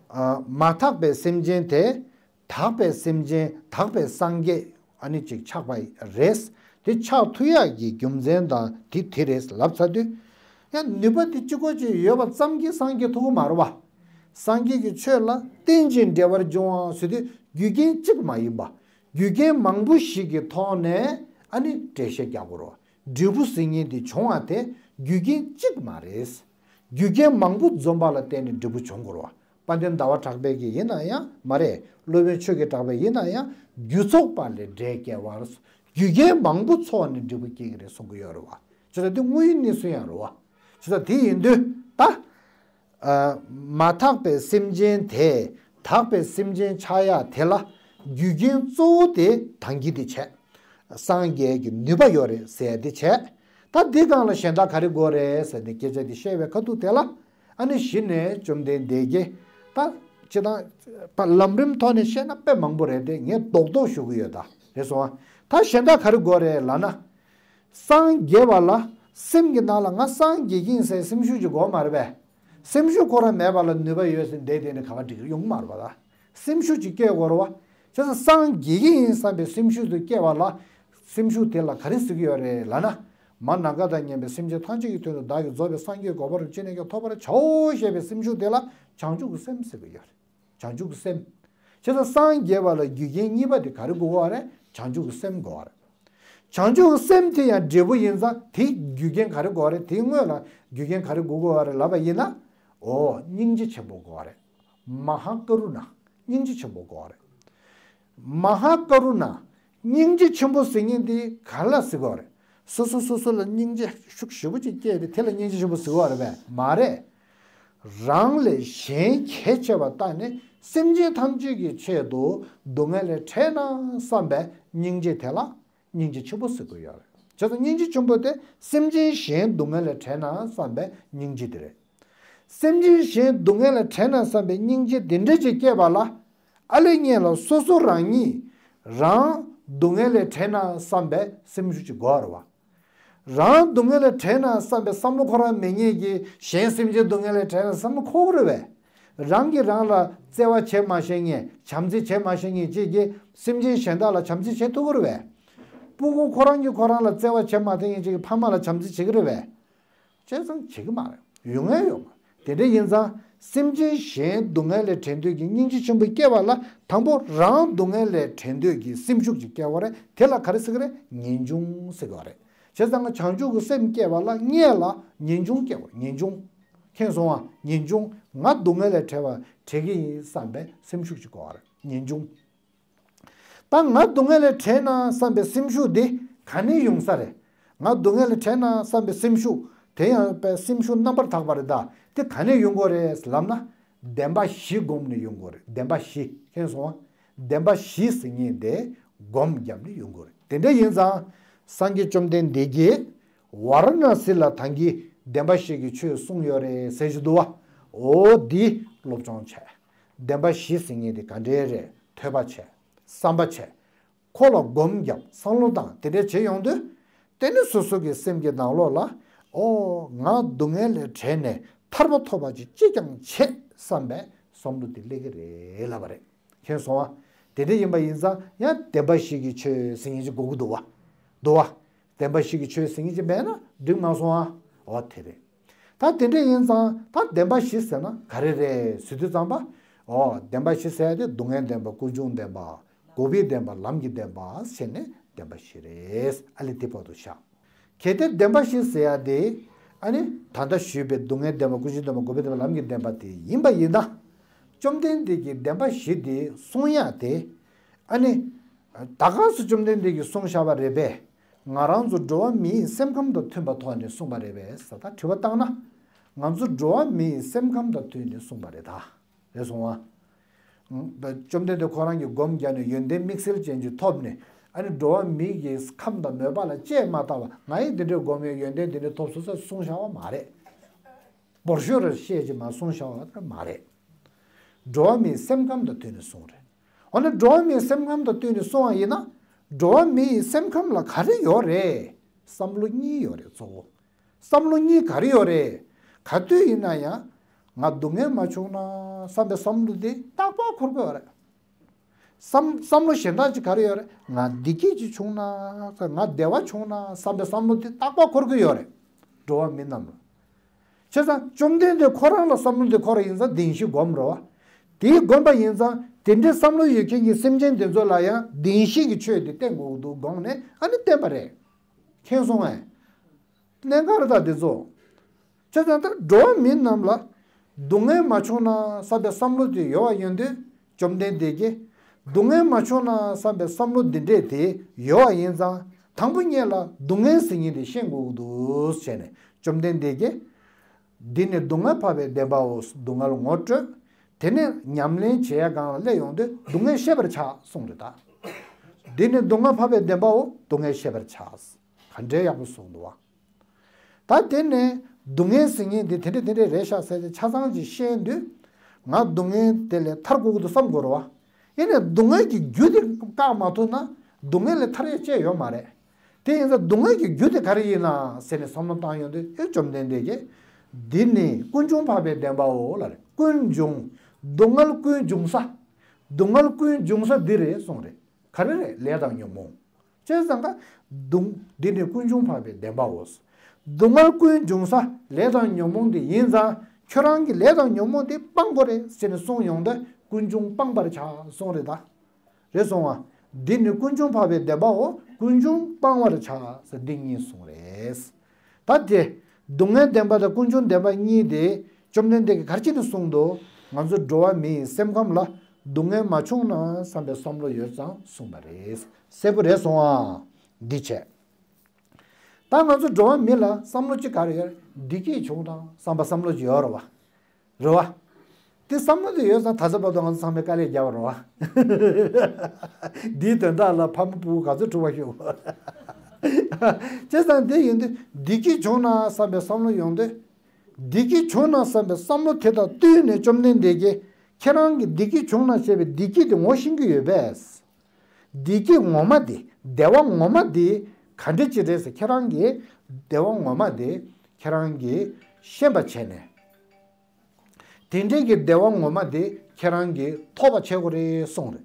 ཨ། མ་དག་པའི་སེམས་ཅན་དེ། དག་པའི་སེམས་ཅན་དག་པའི་སངས་རྒྱས་ཨ་ནི་ཅིག་ཆགས་པ་རེད། དེ་ཆགས་ཐུབ་ཡག་གི་རྒྱུ་མཚན་དང་དེ་དེ་རེད་ལབ་ཚར་དུས། ཡང་ནུས་པ་དེ་གཅིག་པོ་ཅིག་ཡོད་པ་ཙམ་གྱིས་སངས་རྒྱས་ཐུབ་ཀྱི་མ་རེད་བ། སངས་རྒྱས་ཀྱི་ཆོས་ལ་རྟེན་ཅིང་འབྲེལ་བར་འབྱུང་བ་ཟེར་དུས་རྒྱུ་རྐྱེན་གཅིག་མ་ཡིན་པ། རྒྱུ་རྐྱེན་མང་པོ་ཞིག་གི་ཐོག་ནས་ཨ་ནི་འགྲེལ་བཤད་རྒྱག་དགོས་རེད་བ། འབྲས་བུ་ཟེར་མཁན་དེ་བྱུང་བ་དེ་རྒྱུ་རྐྱེན་གཅིག་མ་རེད། རྒྱུ་རྐྱེན་མང་པོ་འཛོམས་པ་ལ་བརྟེན་ནས་འབྲས་བུ་བྱུང་དགོས་རེད་བ། དཔལ་ལྡན་ཟླ་བ་གྲགས་པའི་གི་ཡིན་ན་ཡང་མ་རེད། སློབ་དཔོན་ཆོས་ཀྱི་གྲགས་པའི་ཡིན་ན་ཡང་རྒྱུ་ཚོགས་པ་ལས་འབྲས་སྐྱེ་བར། རྒྱུ་རྐྱེན་མང་པོ་ཚོགས་ནས་འབྲས་བུ་སྐྱེ་གི་རེད་གསུང་གི་ཡོད་རེད་བ། བྱས་ཙང་དེ་དངོས་ཡོད་གནས་ཚུལ་ཡང་རེད་བ། བྱས་ཙང་དེ་ཡིན་དུས་ད། ཨ། མ་དག་པའི་སེམས་ཅན་དེ་དག་པའི་སེམས་ཅན་ཆགས་ཡ་དེ་ལ་རྒྱུ་རྐྱེན་གཙོ་བོ་དེ་ད་གིན་དེ་བྱས། སངས་རྒྱས་ཀྱི་ནུས་པ་ཡོད་རེད་ཟེར་དེ་བྱས། ད་འདི་སྒང་ལ་གཞན་དག་ག་རེ་དགོས་རེད་ཟེར་ནས་སྐད་ཆ་དེ་བཤད་པའི་ཁ་ཐུག་དེ་ལ་ཨ་ནི་གཞི་ནས་བཅོམ་ལྡན་འདས་ཀྱིས་ད་སྤྱིར་བཏང་ལམ་རིམ་ཐོག་ནས་བཤད་ན་དཔེ་མང་པོ་རེད་དེ་ངས་རྡོག་རྡོག་ཞུ་གི་ཡོད་ད། རེད་སོང་ཨ། ད་གཞན་དག་ག་རེ་དགོས་རེད་ལབ་ན། སངས་རྒྱས་པ་ལ་སེམས་ཀྱི་ནང་ལ་ང་སངས་རྒྱས་ཀྱི་ཡིན་ཟེར་སེམས་ཤུགས་ཅིག་དགོས་མ་རེད་པས། སེམས་ཤུགས་ཁོ་རང་མེད་པ་ལ་ནུས་པ་ཡོད་ཟེར་འདས་དེ་ནི་ག་བ་འགྲིག་ཡོང་གི་མ་རེད་པ་ད། སེམས་ཤུགས་ཅིག་སྐྱེ་དགོས་རེད་བ། བྱས་ཙང་སངས་རྒྱས་ཀྱི་ཡིན་བསམ་པའི་སེམས་ཤུགས་དེ་སྐྱེ་བ་ལ། སེམས་ཤུགས་དེ་ལ་ག་རེ་ཟེར་གྱི་ཡོད་རེད་ལབ་ན། མ་ནམ་མཁའ་དང་མཉམ་པའི་སེམས་ཅན་ཐམས་ཅད་ཀྱི་དོན་དུ་བདག་གིས་རྫོགས་པའི་སངས་རྒྱས་གོ་འཕང་རིན་ཆེན་གནས་སྐབས་ཐོབ་པར་བྱའོ་ཞེས་པའི་སེམས་ཤུགས་དེ་ལ་བྱང་ཆུབ་ཀྱི་སེམས་ཟེར་གྱི་ཡོད་རེད། བྱང་ཆུབ་ཀྱི་སེམས། བྱས་ཙང་སངས་རྒྱས་པ་ལ་རྒྱུ་རྐྱེན་གཉིས་པ་དེ་ག་རེ་དགོས་པ་རེད། བྱང་ཆུབ་ཀྱི་སེམས་དགོས་པ་རེད། བྱང་ཆུབ་ཀྱི་སེམས་དེ་ཡང་འབྲས་བུ་ཡིན་ཙང་དེ་རྒྱུ་རྐྱེན་ག་རེ་དགོས་པ་རེད། དེའི་སྔོན་ལ་རྒྱུ་རྐྱེན་ག་རེ་དགོས་དགོས་པ་རེད་ལབ་པ་ཡིན་ན། འོ་སྙིང་རྗེ་ཆེན་པོ་དགོས་པ་རེད། མ་ཧཱ་ཀ་རུ་ཎ། སྙིང་རྗེ་ཆེན་པོ་དགོས་པ་རེད། མ་ཧཱ་ཀ་རུ་ཎ། སྙིང་རྗེ་ཆེན་པོ་ཟེར་མཁན་དེ་ག་ལ་ཟེར་དགོས་པ་རེད། སོ་སོ་སོ་སོ་ལ་སྙིང་རྗེ་ཤུགས་ཞེ་པོ་ཅིག་སྐྱེས་ཏེ་དེ་ལ་སྙིང་རྗེ་ཆེན་པོ་ཟེར་དགོས་པ་རེད་པས་མ་རེད། རང་ལས་གཞན་གལ་ཆེ་བ་བལྟས་ནས་སེམས་ཅན་ཐམས་ཅད་ཀྱི་ཆེད་དུ་སྡུག་བསྔལ་ལས་བྲལ་ན་བསམ་པའི་སྙིང་རྗེ་དེ་ལ་སྙིང་རྗེ་ཆེན་པོ་ཟེར་གྱི་ཡོད་རེད། བྱས་ཙང་སྙིང་རྗེ་ཆེན་པོ་དེ་སེམས་ཅན་གཞན་སྡུག་བསྔལ་ལས་བྲལ་ན་བསམ་པའི་སྙིང་རྗེ་དེ་རེད། སེམས་ཅན་གཞན་སྡུག་བསྔལ་ལས་བྲལ་ན་བསམ་པའི་སྙིང་རྗེ་དེ་འདྲ་ཅིག་སྐྱེས་པ་ལ། ཨ་ལེ་སྔོན་ལ་སོ་སོ་རང་ཉིད་རང་སྡུག་བསྔལ་ལས་བྲལ་ན་བསམ་པའི་སེམས་ཤུགས་ཅིག་དགོས་རེད་བ། རང་སྡུག་བསྔལ་ལས་བྲལ་ན་བསམ་པའི་བསམ་བློ་ཁོ་རང་མེད་མཁན་གྱི་གཞན་སེམས་ཅན་སྡུག་བསྔལ་ལས་བྲལ་ན་བསམ་བློ་འཁོར་གྱི་རེད་པས། རང་གིས་རང་ལ་བརྩེ་བ་བྱེད་མ་ཤེས་མཁན་བྱམས་བརྩེ་བྱེད་མ་ཤེས་མཁན་ཅིག་གིས་སེམས་ཅན་གཞན་དག་ལ་བྱམས་བརྩེ་བྱེད་ཐུབ་ཀྱི་རེད་པས། སྤུ་གུ་ཁོ་རང་གིས་ཁོ་རང་ལ་བརྩེ་བ་བྱེད་མ་ཐུབ་མཁན་ཅིག་གིས་ཕ་མ་ལ་བྱམས་བརྩེ་བྱེད་ཀྱི་རེད་པས། བྱས་ཙང་བྱེད་ཀྱི་མ་རེད། ཡོང་ཡ་ཡོད་མ་རེད། དེ་འདྲ་ཡིན་ཙང་སེམས་ཅན་གཞན་སྡུག་བསྔལ་ལས་བྲལ་འདོད་ཀྱི་སྙིང་རྗེ་ཆེན་པོ་སྐྱེ་བ་ལ་དང་པོ་རང་སྡུག་བསྔལ་ལས་བྲལ་འདོད་ཀྱི་སེམས་ཤུགས་ཅིག་སྐྱེ་བ་རེད། དེ་ལ་ག་རེ་ཟེར་གི་རེད། ངེས་འབྱུང་ཟེར་གི་རེད། བྱས་ཙང་བྱང་ཆུབ་ཀྱི་སེམས་སྐྱེ་བ་ལ་སྔོན་ལ་ངེས་འབྱུང་སྐྱེ་བ། ངེས་འབྱུང་། མཁྱེན་སོང་ང་། ངེས་འབྱུང་། ང་སྡུག་བསྔལ་ལས་བྲལ་བ་བྲལ་གི་ཡིན་བསམ་པའི་སེམས་ཤུགས་ཅིག་དགོས་པ་རེད། ངེས་འབྱུང་། ད་ང་སྡུག་བསྔལ་ལས་བྲལ་ན་བསམ་པའི་སེམས་ཤུགས་འདི་ག་ནས་ཡོང་ས་རེད། ང་སྡུག་བསྔལ་ལས་བྲལ་ན་བསམ་པའི་སེམས་ཤུགས་དེ་ཡང་པའི་སེམས་ཤུགས་རྣམ་པར་དག་པ་རེད་ད། དེ་ག་ནས་ཡོང་དགོས་རེད་ལབ་ན། བདེན་པ་བཞི་བསྒོམས་ནས་ཡོང་དགོས་རེད། བདེན་པ་བཞི་མཁྱེན་སོང་ང་། བདེན་པ་བཞི་ཟེར་མཁན་དེ་སྒོམ་བརྒྱབ་ནས་ཡོང་དགོས་རེད། དེ་འདྲ་ཡིན་ཙང་སངས་རྒྱས་བཅོམ་ལྡན་འདས་ཀྱིས་ཝཱ་ར་ཎ་སི་ལ་ད་གིན་བདེན་པ་བཞི་གི་ཆོས་གསུངས་ཡོད་རེད་ཟེར་གྱི་འདུག་བ། འོ་འདི་སློབ་སྦྱོང་བྱས། བདེན་པ་བཞི་ཟེར་མཁན་དེ་ག་འདྲས་རེད། ཐོས་པ་བྱས། བསམ་པ་བྱས། ཁོ་ལ་སྒོམ་བརྒྱབ། བསམ་བློ་བཏང་། དེ་འདྲས་བྱས་ཡོང་དུས། དེ་ནི་སོ་སོ་གི་སེམས་ཀྱི་ནང་ལོགས་ལ། ཨོ། ང་སྡུག་བསྔལ་ལས་བྲལ་ནས་ཐར་པ་ཐོབ་པ་ཅིག་ཅིས་ཀྱང་བྱེད་བསམ་པའི་བསམ་བློ་དེ་སླེབས་ཀྱི་རེད་ལབ་པ་རེད། མཁྱེན་སོང་ང་། དེ་འདྲས་ཡིན་པ་ཡིན་ཙང་ཡང་བདེན་པ་བཞི་གི་ཆོས་ཟེར་མཁན་ཅིག་དགོས་ཀྱི་འདུག་བ། འདུག་བ། བདེན་པ་བཞི་གི་ཆོས་ཟེར་མཁན་ཅིག་མེད་ན་འགྲིག་མ་སོང་ང་། འོ་དེ་རེད། ད་དེ་འདྲ་ཡིན་ཙང་ད་བདེན་པ་བཞི་ཟེར་ན་ག་རེ་རེད་ཟེར་དུས་ཙམ་པ། ཨོ་བདེན་པ་བཞི་ཟེར་ཡ་དེ་སྡུག་བསྔལ་བདེན་པ། ཀུན་འབྱུང་བདེན་པ། འགོག་པའི་བདེན་པ། ལམ་གྱི་བདེན་པ་ཟེར་ནས་བདེན་པ་བཞི་རེད། ཨ་ལས་དེ་བར་དུ་བཞག་གལ་ཏེ་བདེན་པ་བཞི་ཟེར་ཡ་དེ། ཨ་ནི་ད་ལྟ་ཞུས་པའི་སྡུག་བསྔལ་བདེན་པ། ཀུན་འབྱུང་བདེན་པ། འགོག་པའི་བདེན་པ། ལམ་གྱི་བདེན་པ་དེ་ཡིན་པ་ཡིན་ན། བཅོམ་ལྡན་འདས་ཀྱིས་བདེན་པ་བཞི་དེ་གསུང་ཡ་དེ། ཨ་ནི། ད་ག་སུ་བཅོམ་ལྡན་འདས་ཀྱིས་གསུངས་བཞག་པ་རེད་པས། ང་རང་ཚོ་འགྲོ་བ་མིའི་སེམས་ཁམས་དང་མཐུན་པའི་ཐོག་ནས་གསུངས་པ་རེད་པས་ཟེར་ད་དྲི་བ་བཏང་ན། ང་ཚོ་འགྲོ་བ་མིའི་སེམས་ཁམས་དང་མཐུན་ནས་གསུངས་པ་རེད་ད། རེད་སོང་ང་། བཅོམ་ལྡན་འདས་ཁོ་རང་གིས་སྒོམ་བརྒྱབ་ནས་ཡོན་ཏན་དམིགས་བསལ་ཅན་ཅིག་ཐོབ་ནས། ཨ་ནི་འགྲོ་བ་མི་གི་ཁམས་དང་མོས་པ་ལ་དཔྱད་མ་བཏང་བ། ང་ཡིས་འདི་འདྲའི་སྒོམ་ཡོད། ཡོན་ཏན་འདི་འདྲ་ཐོབ་སོང་ཟེར་གསུངས་བཞག་པ་མ་རེད། འབོར་ཤོག་རེ་བཤད་ཅིག་མ་གསུངས་བཞག་པ་མ་རེད། འགྲོ་བ་མིའི་སེམས་ཁམས་དང་བསྟུན་ནས་གསུངས་རེད། འོ་ན་འགྲོ་བ་མིའི་སེམས་ཁམས་དང་བསྟུན་ནས་གསུངས་པ་ཡིན་ན། འགྲོ་བ་མིའི་སེམས་ཁམས་ལ་ག་རེ་ཡོད་རེད། བསམ་བློ་གཉིས་ཡོད་རེད་གཙོ་བོ། བསམ་བློ་གཉིས་ག་རེ་ཡོད་རེད། ག་དུས་ཡིན་ན་ཡང་། ང་སྡུག་བསྔལ་མ་བྱུང་ན་བསམ་པའི་བསམ་བློ་དེ་རྟག་པར་འཁོར་གྱི་ཡོད་རེད། བསམ་བསམ་བློ་གཞན་དག་ཅིག་ག་རེ་ཡོད་རེད། ང་བདེ་སྐྱིད་ཅིག་བྱུང་ན། ང་བདེ་བ་བྱུང་ན་བསམ་པའི་བསམ་བློ་དེ་རྟག་པར་འཁོར་གྱི་ཡོད་རེད། འགྲོ་བ་མི་རྣམས་ལ། བྱས་ཙང་བཅོམ་ལྡན་འདས་ཁོ་རང་ལ་བསམ་བློ་དེ་འཁོར་བ་ཡིན་ཙང་བདེན་བཞི་སྒོམ་རེད་བ། དེའི་སྒོམ་པ་ཡིན་ཙང་དེ་འདྲའི་བསམ་བློ་ཡོད་མཁན་གྱི་སེམས་ཅན་དེ་ཚོ་ལ་ཡང་བདེན་བཞི་གི་ཆོས་དེ་བསྟན་དགོས་ཀྱི་འདུག་དགོངས་ནས་ཨ་ནི་བསྟན་པ་རེད། མཁྱེན་སོང་ངས། གནད་འགག་རེད་ད་དེ་ཚོ། བྱས་ཙང་ད་འགྲོ་བ་མི་རྣམས་ལ་སྡུག་བསྔལ་མ་བྱུང་ན་བསམ་པའི་བསམ་བློ་དེ་ཡོད་པ་ཡིན་དུས་བཅོམ་ལྡན་འདས་ཀྱིས་སྡུག་བསྔལ་མ་བྱུང་ན་བསམ་པའི་བསམ་བློ་འདི་འདྲས་དེ་ཡོད་པ་ཡིན་ཙང་དང་པོ་ཉིད་ལ་སྡུག་བསྔལ་ཟེར་མཁན་དེ་ཤེས་དགོས་ཀྱི་འདུག་བྱས་ནས་བཅོམ་ལྡན་འདས་ཀྱིས། འདི་ནི་སྡུག་བསྔལ་འཕགས་པའི་བདེན་པའོ། སྡུག་བསྔལ་ངོ་སྤྲོད། དེ་ནས་ཉམས་ལེན་བྱེད་ཡ་སྒང་ལ་སླེབས་ཡོང་དུས་སྡུག་བསྔལ་ཤེས་པར་བྱ་གསུངས་རེད་ད། འདི་ནི་སྡུག་བསྔལ་འཕགས་པའི་བདེན་པའོ། སྡུག་བསྔལ་ཤེས་པར་བྱ། ག་འདྲའི་ཡག་པོ་གསུངས་འདུག་བ། ད་དེ་ནས་སྡུག་བསྔལ་ཟེར་མཁན་འདི་དེ་འདྲ་དེ་འདྲ་རེད་ཤག་ཟེར་ཏེ་ཆ་ཚང་ཅིག་ཤེས་དུས། ང་སྡུག་བསྔལ་དེ་ལས་ཐར་དགོས་ཀྱི་འདུག་བསམ་དགོས་རེད་བ། ཡིན་ནའི་སྡུག་བསྔལ་གྱི་རྒྱུ་དེ་བཀག་མ་ཐུབ་ན་སྡུག་བསྔལ་ལས་ཐར་ཡ་ཅི་ཡོད་མ་རེད། དེ་ཡིན་ཙང་སྡུག་བསྔལ་གྱི་རྒྱུ་དེ་ག་རེ་ཡིན་ན་ཟེར་ནས་བསམ་བློ་བཏང་ཡོང་དུས་ཨེ་བཅོམ་ལྡན་འདས་ཀྱིས། འདི་ནི་ཀུན་འབྱུང་འཕགས་པའི་བདེན་པའོ་ལབ་རེད། ཀུན་འབྱུང་། སྡུག་བསྔལ་ཀུན་འབྱུང་ས། སྡུག་བསྔལ་ཀུན་འབྱུང་ས་འདི་རེད་གསུངས་རེད། ག་རེ་རེད། ལས་དང་ཉོན་མོངས། བྱས་ཙང་ཀ། སྡུག་འདི་ནི་ཀུན་འབྱུང་འཕགས་པའི་བདེན་པའོ། སྡུག་བསྔལ་ཀུན་འབྱུང་ས་ལས་དང་ཉོན་མོངས་དེ་ཡིན་ཙང་ཁྱོད་རང་གིས་ལས་དང་ཉོན་མོངས་དེ་སྤང་དགོས་རེད་ཟེར་ནས་གསུངས་ཡོང་དུས་ཀུན་འབྱུང་སྤང་བར་བྱ་གསུངས་རེད་ད། རེད་སོང་བ། འདི་ནི་ཀུན་འབྱུང་འཕགས་པའི་བདེན་པའོ། ཀུན་འབྱུང་སྤང་བར་བྱ་ཟེར་འདི་གཉིས་གསུངས་རེད། ད་དེ། སྡུག་བསྔལ་བདེན་པ་དང་ཀུན་འབྱུང་བདེན་པ་གཉིས་དེ་བཅོམ་ལྡན་འདས་ཀྱིས་ག་རེ་བྱས་ནས་གསུངས་འདུག་ང་ཚོ་འགྲོ་བ་མིའི་སེམས་ཁམས་ལ་སྡུག་བསྔལ་མ་བྱུང་ན་བསམ་པའི་བསམ་བློ་ཡོད་ཙང་གསུངས་པ་རེད། གསལ་པོ་རེད་སོང་ཨ། འདི་བྱས། ད་ང་ཚོ་འགྲོ་བ་མི་ལ་བསམ་བློ་གཅིག་ག་རེ་ཡོད། བདེ་སྐྱིད་བྱུང་དང་བསམ་པ་བསམ་བློ་ཅིག་ཡོད་རེད་བ། རེད་བ། དེ་བསམ་བློ་དེ་ཡོད་ཙང་ད་ལྟ་བར་དུ་ང་ཚོ་ཚང་མས་དཀའ་ལས་བརྒྱབ་པ་རེད་བ། འདིའི་དོན་དག་ལ་ཕ་མ་སྤུ་གུ་ག་ཚོད་ཕྲུ་གུ་ཤོག་བྱས་ཙང་དེ་ཡིན་དུས་བདེ་སྐྱིད་བྱུང་ན་བསམ་པའི་བསམ་བློ་ཡོང་དུས། བདེ་སྐྱིད་བྱུང་ན་བསམ་པའི་བསམ་བློ་དེ་དང་བསྟུན་ནས་བཅོམ་ལྡན་འདས་ཀྱིས་ཁྱེད་རང་གིས་བདེ་སྐྱིད་བྱུང་ན་ཞེས་པའི་བདེ་སྐྱིད་དེ་ངོ་ཤེས་ཀྱི་ཡོད་པས། བདེ་སྐྱིད་ངོ་མ་དེ། བདེ་བ་ངོ་མ་དེ་ག་འདྲ་ཅིག་རེད་ཟེར་ཁྱེད་རང་གིས་བདེ་བ་ངོ་མ་དེ་ཁྱེད་རང་གིས་ཤེས་པ་བྱས་ནས། དེ་འདྲའི་གི་བདེ་བ་ངོ་མ་དེ་ཁྱེད་རང་གིས་ཐོབ་པ་བྱེད་དགོས་རེད་གསུངས་རེད།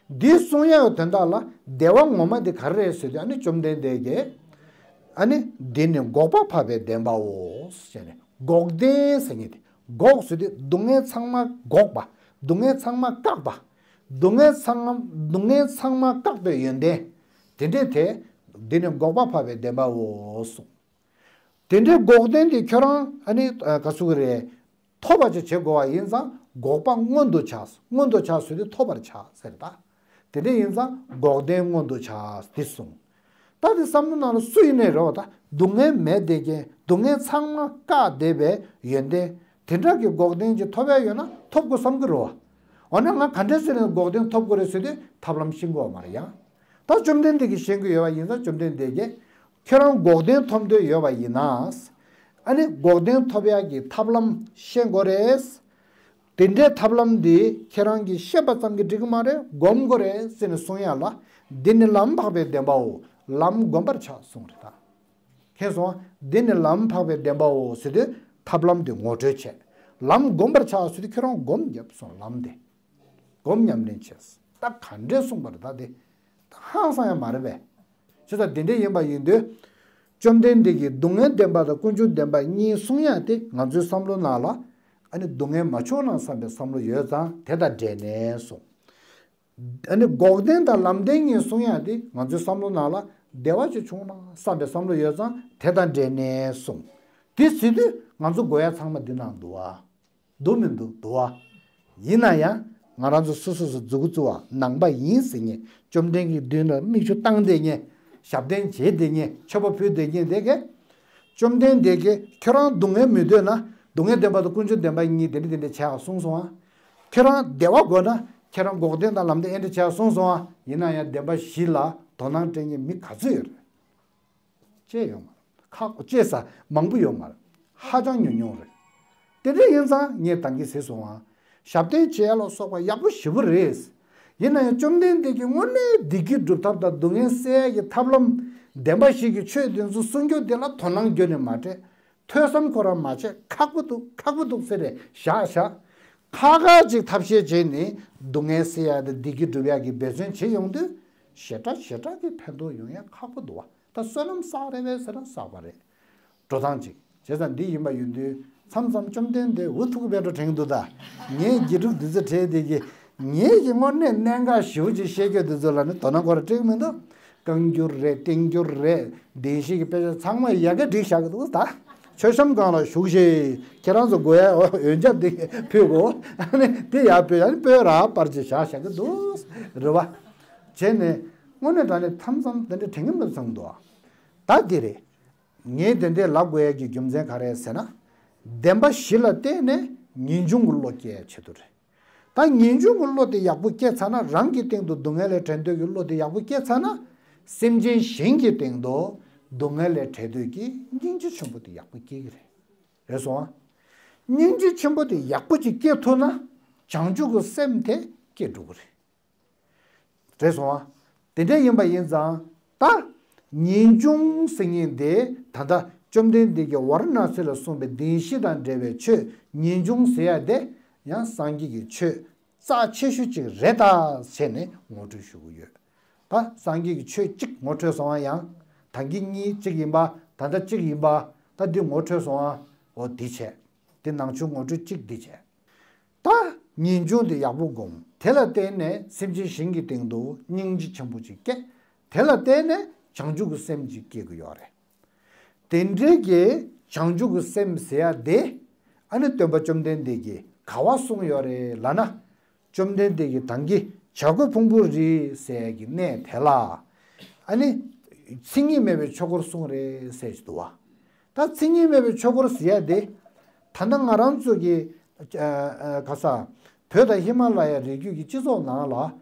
འདི་གསུང་ཡག་གི་དོན་དག་ལ་བདེ་བ་ངོ་མ་དེ་ག་རེ་རེད་ཟེར་དུས་ཨ་ནི་བཅོམ་ལྡན་འདས་ཀྱིས། ཨ་ནི་འདི་ནི་འགོག་པ་འཕགས་པའི་བདེན་པའོ་ཟེར་ནས་འགོག་བདེན་ཟེར་མཁན་དེ་འགོག་ཟེར་དུས་སྡུག་བསྔལ་ཚང་མ་འགོག་པ། སྡུག་བསྔལ་ཚང་མ་བཀག་པ། སྡུག་བསྔལ་ཚང་སྡུག་བསྔལ་ཚང་མ་བཀག་པའི་ཡོན་ཏན། དེ་འདྲས་དེ། འདི་ནི་འགོག་པ་འཕགས་པའི་བདེན་པའོ་གསུངས། དེ་འདྲའི་འགོག་བདེན་དེ་ཁྱོད་རང་ཨ་ནི་ག་ཚོད་ཀྱི་རེད། ཐོབ་པ་ཅིག་བྱེད་དགོས་པ་ཡིན་ཙང་འགོག་པ་མངོན་དུ་བྱ། མངོན་དུ་བྱ་ཟེར་དུས་ཐོབ་པར་བྱ་ཟེར་ད། དེ་འདྲ་ཡིན་ཙང་འགོག་བདེན་མངོན་དུ་བྱ་འདི་གསུངས། ད་དེ་བསམ་བློ་ནང་ལ་སུ་ཡིན་ནའི་རེད་བ་ད་སྡུག་བསྔལ་མེད་བསྡད་མཁན་སྡུག་བསྔལ་ཚང་མ་བཀག་བསྡད་པའི་ཡོན་ཏན་དེ་འདྲ་གི་འགོག་བདེན་ཅིག་ཐོབ་ཡ་ཡོད་ན་ཐོབ་དགོས་བསམ་གི་རེད་བ། འོ་ན་ང་ག་འདྲས་ཟེར་ནས་འགོག་བདེན་ཐོབ་དགོས་རེད་ཟེར་དུས་ཐབས་ལམ་ཤེས་དགོས་བ་མ་རེད་ཡ། ད་བཅོམ་ལྡན་འདས་ཀྱིས་ཤེས་ཀྱི་ཡོད་པ་ཡིན་ཙང་བཅོམ་ལྡན་འདས་ཀྱིས་ཁྱེད་རང་འགོག་བདེན་ཐོབ་འདོད་ཡོད་པ་ཡིན་ན། ཨ་ནི་འགོག་བདེན་ཐོབ་ཡག་གི་ཐབས་ལམ་ཤེས་དགོས་རེད། དེ་འདྲའི་ཐབས་ལམ་འདི་ཁྱེད་རང་གིས་ཤེས་པ་ཙམ་གྱིས་འགྲིག་གི་མ་རེད་སྒོམ་དགོས་རེད་ཟེར་ནས་གསུང་ཡག་ལ། འདི་ནི་ལམ་འཕགས་པའི་བདེན་པའོ། ལམ་བསྒོམ་པར་བྱ་གསུངས་རེད་ད། མཁྱེན་སོང་། འདི་ནི་ལམ་འཕགས་པའི་བདེན་པའོ་ཟེར་དུས་ཐབས་ལམ་དེ་ངོ་སྤྲོད་བྱས། ལམ་བསྒོམ་པར་བྱ་ཟེར་དུས་ཁྱེད་རང་སྒོམ་བརྒྱབ་སོང་ལམ་དེ། སྒོམ་ཉམས་ལེན་བྱས། ད་ག་འདྲས་གསུངས་པ་རེད་ད་དེ། ད་ཧང་སང་ཡང་མ་རེད་པས། བྱས་ཙང་དེ་འདྲས་ཡིན་པ་ཡིན་དུས། བཅོམ་ལྡན་འདས་ཀྱིས་སྡུག་བསྔལ་བདེན་པ་དང་ཀུན་འབྱུང་བདེན་པ་གཉིས་གསུང་ཡག་དེ་ང་ཚོའི་བསམ་བློ་ནང་ལ་ཨ་ནི་སྡུག་བསྔལ་མ་བྱུང་ན་བསམ་པའི་བསམ་བློ་ཡོད་ཙང་དེ་དང་འབྲེལ་ནས་གསུངས། ཨ་ནི་འགོག་བདེན་དང་ལམ་བདེན་གཉིས་གསུང་ཡག་དེ་ང་ཚོའི་བསམ་བློ་ནང་ལ་བདེ་བ་ཅིག་བྱུང་ན་བསམ་པའི་བསམ་བློ་ཡོད་ཙང་དེ་དང་འབྲེལ་ནས་གསུངས། དེ་ཟེར་དུས་ང་ཚོ་དགོས་ཡག་ཚང་མ་འདི་ནང་འདུག་བ། འདུག་མི་འདུག་འདུག་བ། ཡིན་ན་ཡང་ང་རང་ཚོ་སོ་སོ་སོ་མཛུ་གུ་བཙུགས་པ་ནང་པ་ཡིན་ཟེར་མཁན། བཅོམ་ལྡན་གྱི་མདུན་ལ་མིག་ཆུ་བཏང་བསྡད་མཁན། ཞབས་བརྟན་བྱས་བསྡད་མཁན། མཆོད་པ་ཕུལ་བསྡད་མཁན་དེ་གས། བཅོམ་ལྡན་འདས་ཀྱིས་ཁྱོད་རང་སྡུག་བསྔལ་མི་འདོད་ན་སྡུག་བསྔལ་བདེན་པ་དང་ཀུན་འབྱུང་བདེན་པ་གཉིས་དེ་འདྲ་དེ་འདྲ་བྱས་གསུངས་སོང་ཨ། ཁྱོད་རང་བདེ་བ་དགོས་ན་ཁྱོད་རང་འགོག་བདེན་དང་ལམ་བདེན་ཨེ་འདྲ་བྱས་གསུངས་སོང་ཨ། ཡིན་ན་ཡང་བདེན་པ་བཞི་ལ་དོ་སྣང་སྤྲད་མཁན་མི་ག་ཚོད་ཡོད་རེད། ཅེས་ཡོད་མ་རེད། ཁག་པོ་ཅེས་ས་མང་པོ་ཡོད་མ་རེད། ཧ་ཅང་ཉུང་ཉུང་རེད། དེ་འདྲ་ཡིན་ཙང་ངས་ད་གིན་ཟེར་སོང་ཨ། ཞབས་བརྟན་བྱེད་ཡ་ལ་སོགས་པ་ཡག་པོ་ཞེ་པོ་རེད། ཡིན་ན་ཡང་བཅོམ་ལྡན་འདས་ཀྱིས་དངོས་གནས་བདེ་སྐྱིད་སྒྲུབ་ཐབས་དང་སྡུག་བསྔལ་སེལ་ཡ་གི་ཐབས་ལམ་བདེན་པ་བཞི་གི་ཆོས་དེ་ཚོ་གསུང་རྒྱུ་དེ་ལ་དོ་སྣང་བརྒྱབ་ནས་མ་སྤྲད། ཐོས་བསམ་ཁོ་རང་མ་བྱས་ཁག་པོ་འདུག་ཁག་པོ་འདུག་ཟེར་རེ་བཞག་བཞག་ཁ་ཁ་ཅིག་ཐབས་ཤེས་བྱས་ནས་སྡུག་བསྔལ་སེལ་ཡ་དང་བདེ་སྐྱིད་སྒྲུབ་ཡ་གི་འབད་བརྩོན་བྱེད་ཡོང་དུས་ཞེ་དྲག་ཞེ་དྲག་གི་ཕན་ཐོགས་ཡོང་ཡ་ཁག་པོ་འདུག་བ། ད་བསོད་ནམས་བསགས་རེད་པས་ཟེར་ན་བསགས་པ་རེད། འགྲོ་སྟངས་ཅིག་བྱས་ཙང་འདི་ཡིན་པ་ཡིན་དུས་མཚམས་མཚམས་བཅོམ་ལྡན་འདས་འུ་ཐུག་པའི་འགྲོ་དྲན་འདུག་ད་ངས་དགེ་ཕྲུག་འདི་ཚོ་གྲས་དེ་གི་ངེད་ཀྱི་དངོས་གནས་གནད་འགག་ཞེ་པོ་ཅིག་བཤད་རྒྱུ་འདི་ཚོ་ལ་ནི་དོ་སྣང་ཁོ་ར་སྤྲད་ཀྱི་མི་འདུག་བཀའ་འགྱུར་རེད། བསྟན་འགྱུར་རེད། བདེན་བཞི་གི་དཔེ་ཆ་ཚང་མ་ཡ་གི་བསྒྲིགས་བཞག་གི་འདུག་ད་མཆོད་བཤམས་སྒང་ལ་བཞུགས་ཤིག་ཁྱེད་རང་ཚོ་དགོས་ཡ་འོ་འོན་ཆ་འདི་ཕུལ་གོ་ཨ་ནི་དེ་ཡར་ཕུལ། ཨ་ནི་སྤོས་ར་པར་ཅིག་བཞག་བཞག་གི་འདུག་རེད་བ། བྱས་ནས་དངོས་གནས་དྲང་གནས་མཚམས་མཚམས་དེ་འདྲ་དྲན་གྱི་མི་འདུག་བསམ་གྱི་འདུག་ད་འདི་རེད། ངས་དེ་འདྲས་ལབ་དགོས་ཡ་གི་རྒྱུ་མཚན་ག་རེ་ཟེར་ན། བདེན་པ་བཞི་ལ་བརྟེན་ནས་ངེས་འབྱུང་གི་བློ་སྐྱེ་ཡ་ཆེད་དུ་རེད། ད་ངེས་འབྱུང་གི་བློ་དེ་ཡག་པོ་སྐྱེས་ཚར་ན། རང་གི་སྟེང་དུ་སྡུག་བསྔལ་ལས་བྲལ་འདོད་ཀྱི་བློ་དེ་ཡག་པོ་སྐྱེས་ཚར་ན། སེམས་ཅན་གཞན་གྱི་སྟེང་དུ་སྡུག་བསྔལ་ལས་བྲལ་འདོད་ཀྱི་སྙིང་རྗེ་ཆེན་པོ་དེ་ཡག་པོ་སྐྱེ་གི་རེད། རེད་སོང་ཨ། སྙིང་རྗེ་ཆེན་པོ་དེ་ཡག་པོ་ཅིག་སྐྱེ་ཐུབ་ན་བྱང་ཆུབ་ཀྱི་སེམས་དེ་སྐྱེ་འགྲོ་གི་རེད། རེད་སོང་ཨ། དེ་འདྲ་ཡིན་པ་ཡིན་ཙང་ད་ངེས་འབྱུང་ཟེར་མཁན་དེ་ད་ལྟ་བཅོམ་ལྡན་འདས་ཀྱིས་ཝཱ་ར་ཎ་སི་ལ་གསུངས་པའི་བདེན་བཞི་དང་འབྲེལ་བའི་ཆོས་ངེས་འབྱུང་ཟེར་ཡ་དེ་ཡང་སངས་རྒྱས་ཀྱི་ཆོས་རྩ་ཆེ་ཤོས་ཅིག་རེད་ད་བྱས་ནས་ངོ་སྤྲོད་ཞུ་གི་ཡོད། ད་སངས་རྒྱས་ཀྱི་ཆོས་གཅིག་ངོ་འཕྲོད་སོང་བ་ཡང་། ད་གིན་གཉིས་གཅིག་ཡིན་པ། ད་ལྟ་གཅིག་ཡིན་པ། ད་འདི་ངོ་འཕྲོད་སོང་བ། འོ་འདི་བྱས། འདི་ནང་ཆོས་ངོ་སྤྲོད་གཅིག་འདི་བྱས། ད་ངེས་འབྱུང་དེ་ཡག་པོ་སྒོམ། དེ་ལ་བརྟེན་ནས་སེམས་ཅན་གཞན་གྱི་སྟེང་དུ་སྙིང་རྗེ་ཆེན་པོ་ཅིག་སྐྱེ། དེ་ལ་བརྟེན་ནས་བྱང་ཆུབ་ཀྱི་སེམས་ཅིག་སྐྱེ་གི་ཡོད་རེད། དེ་འདྲའི་གི་བྱང་ཆུབ་ཀྱི་སེམས་ཟེར་ཡ་དེ། ཨ་ནི་སྟོན་པ་བཅོམ་ལྡན་འདས་ཀྱིས་ག་བ་གསུངས་ཡོད་རེད་ལབ་ན། བཅོམ་ལྡན་འདས་ཀྱིས་ད་གིན་བྱ་རྒོད་ཕུང་པོའི་རི་ཟེར་ཡ་གི་གནས་དེ་ལ། ཨ་ནི་མཚན་ཉིད་མེད་པའི་ཆོས་འཁོར་གསུངས་རེད་ཟེར་གྱི་འདུག་བ། ད་མཚན་ཉིད་མེད་པའི་ཆོས་འཁོར་ཟེར་ཡ་དེ། ད་ལྟ་ང་རང་ཚོ་གི་ཨ་ཨ་ག་ས། བོད་དང་ཧི་མ་ལ་ཡ་རི་རྒྱུད་ཀྱི་སྤྱི་ཚོགས་ནང་ལ་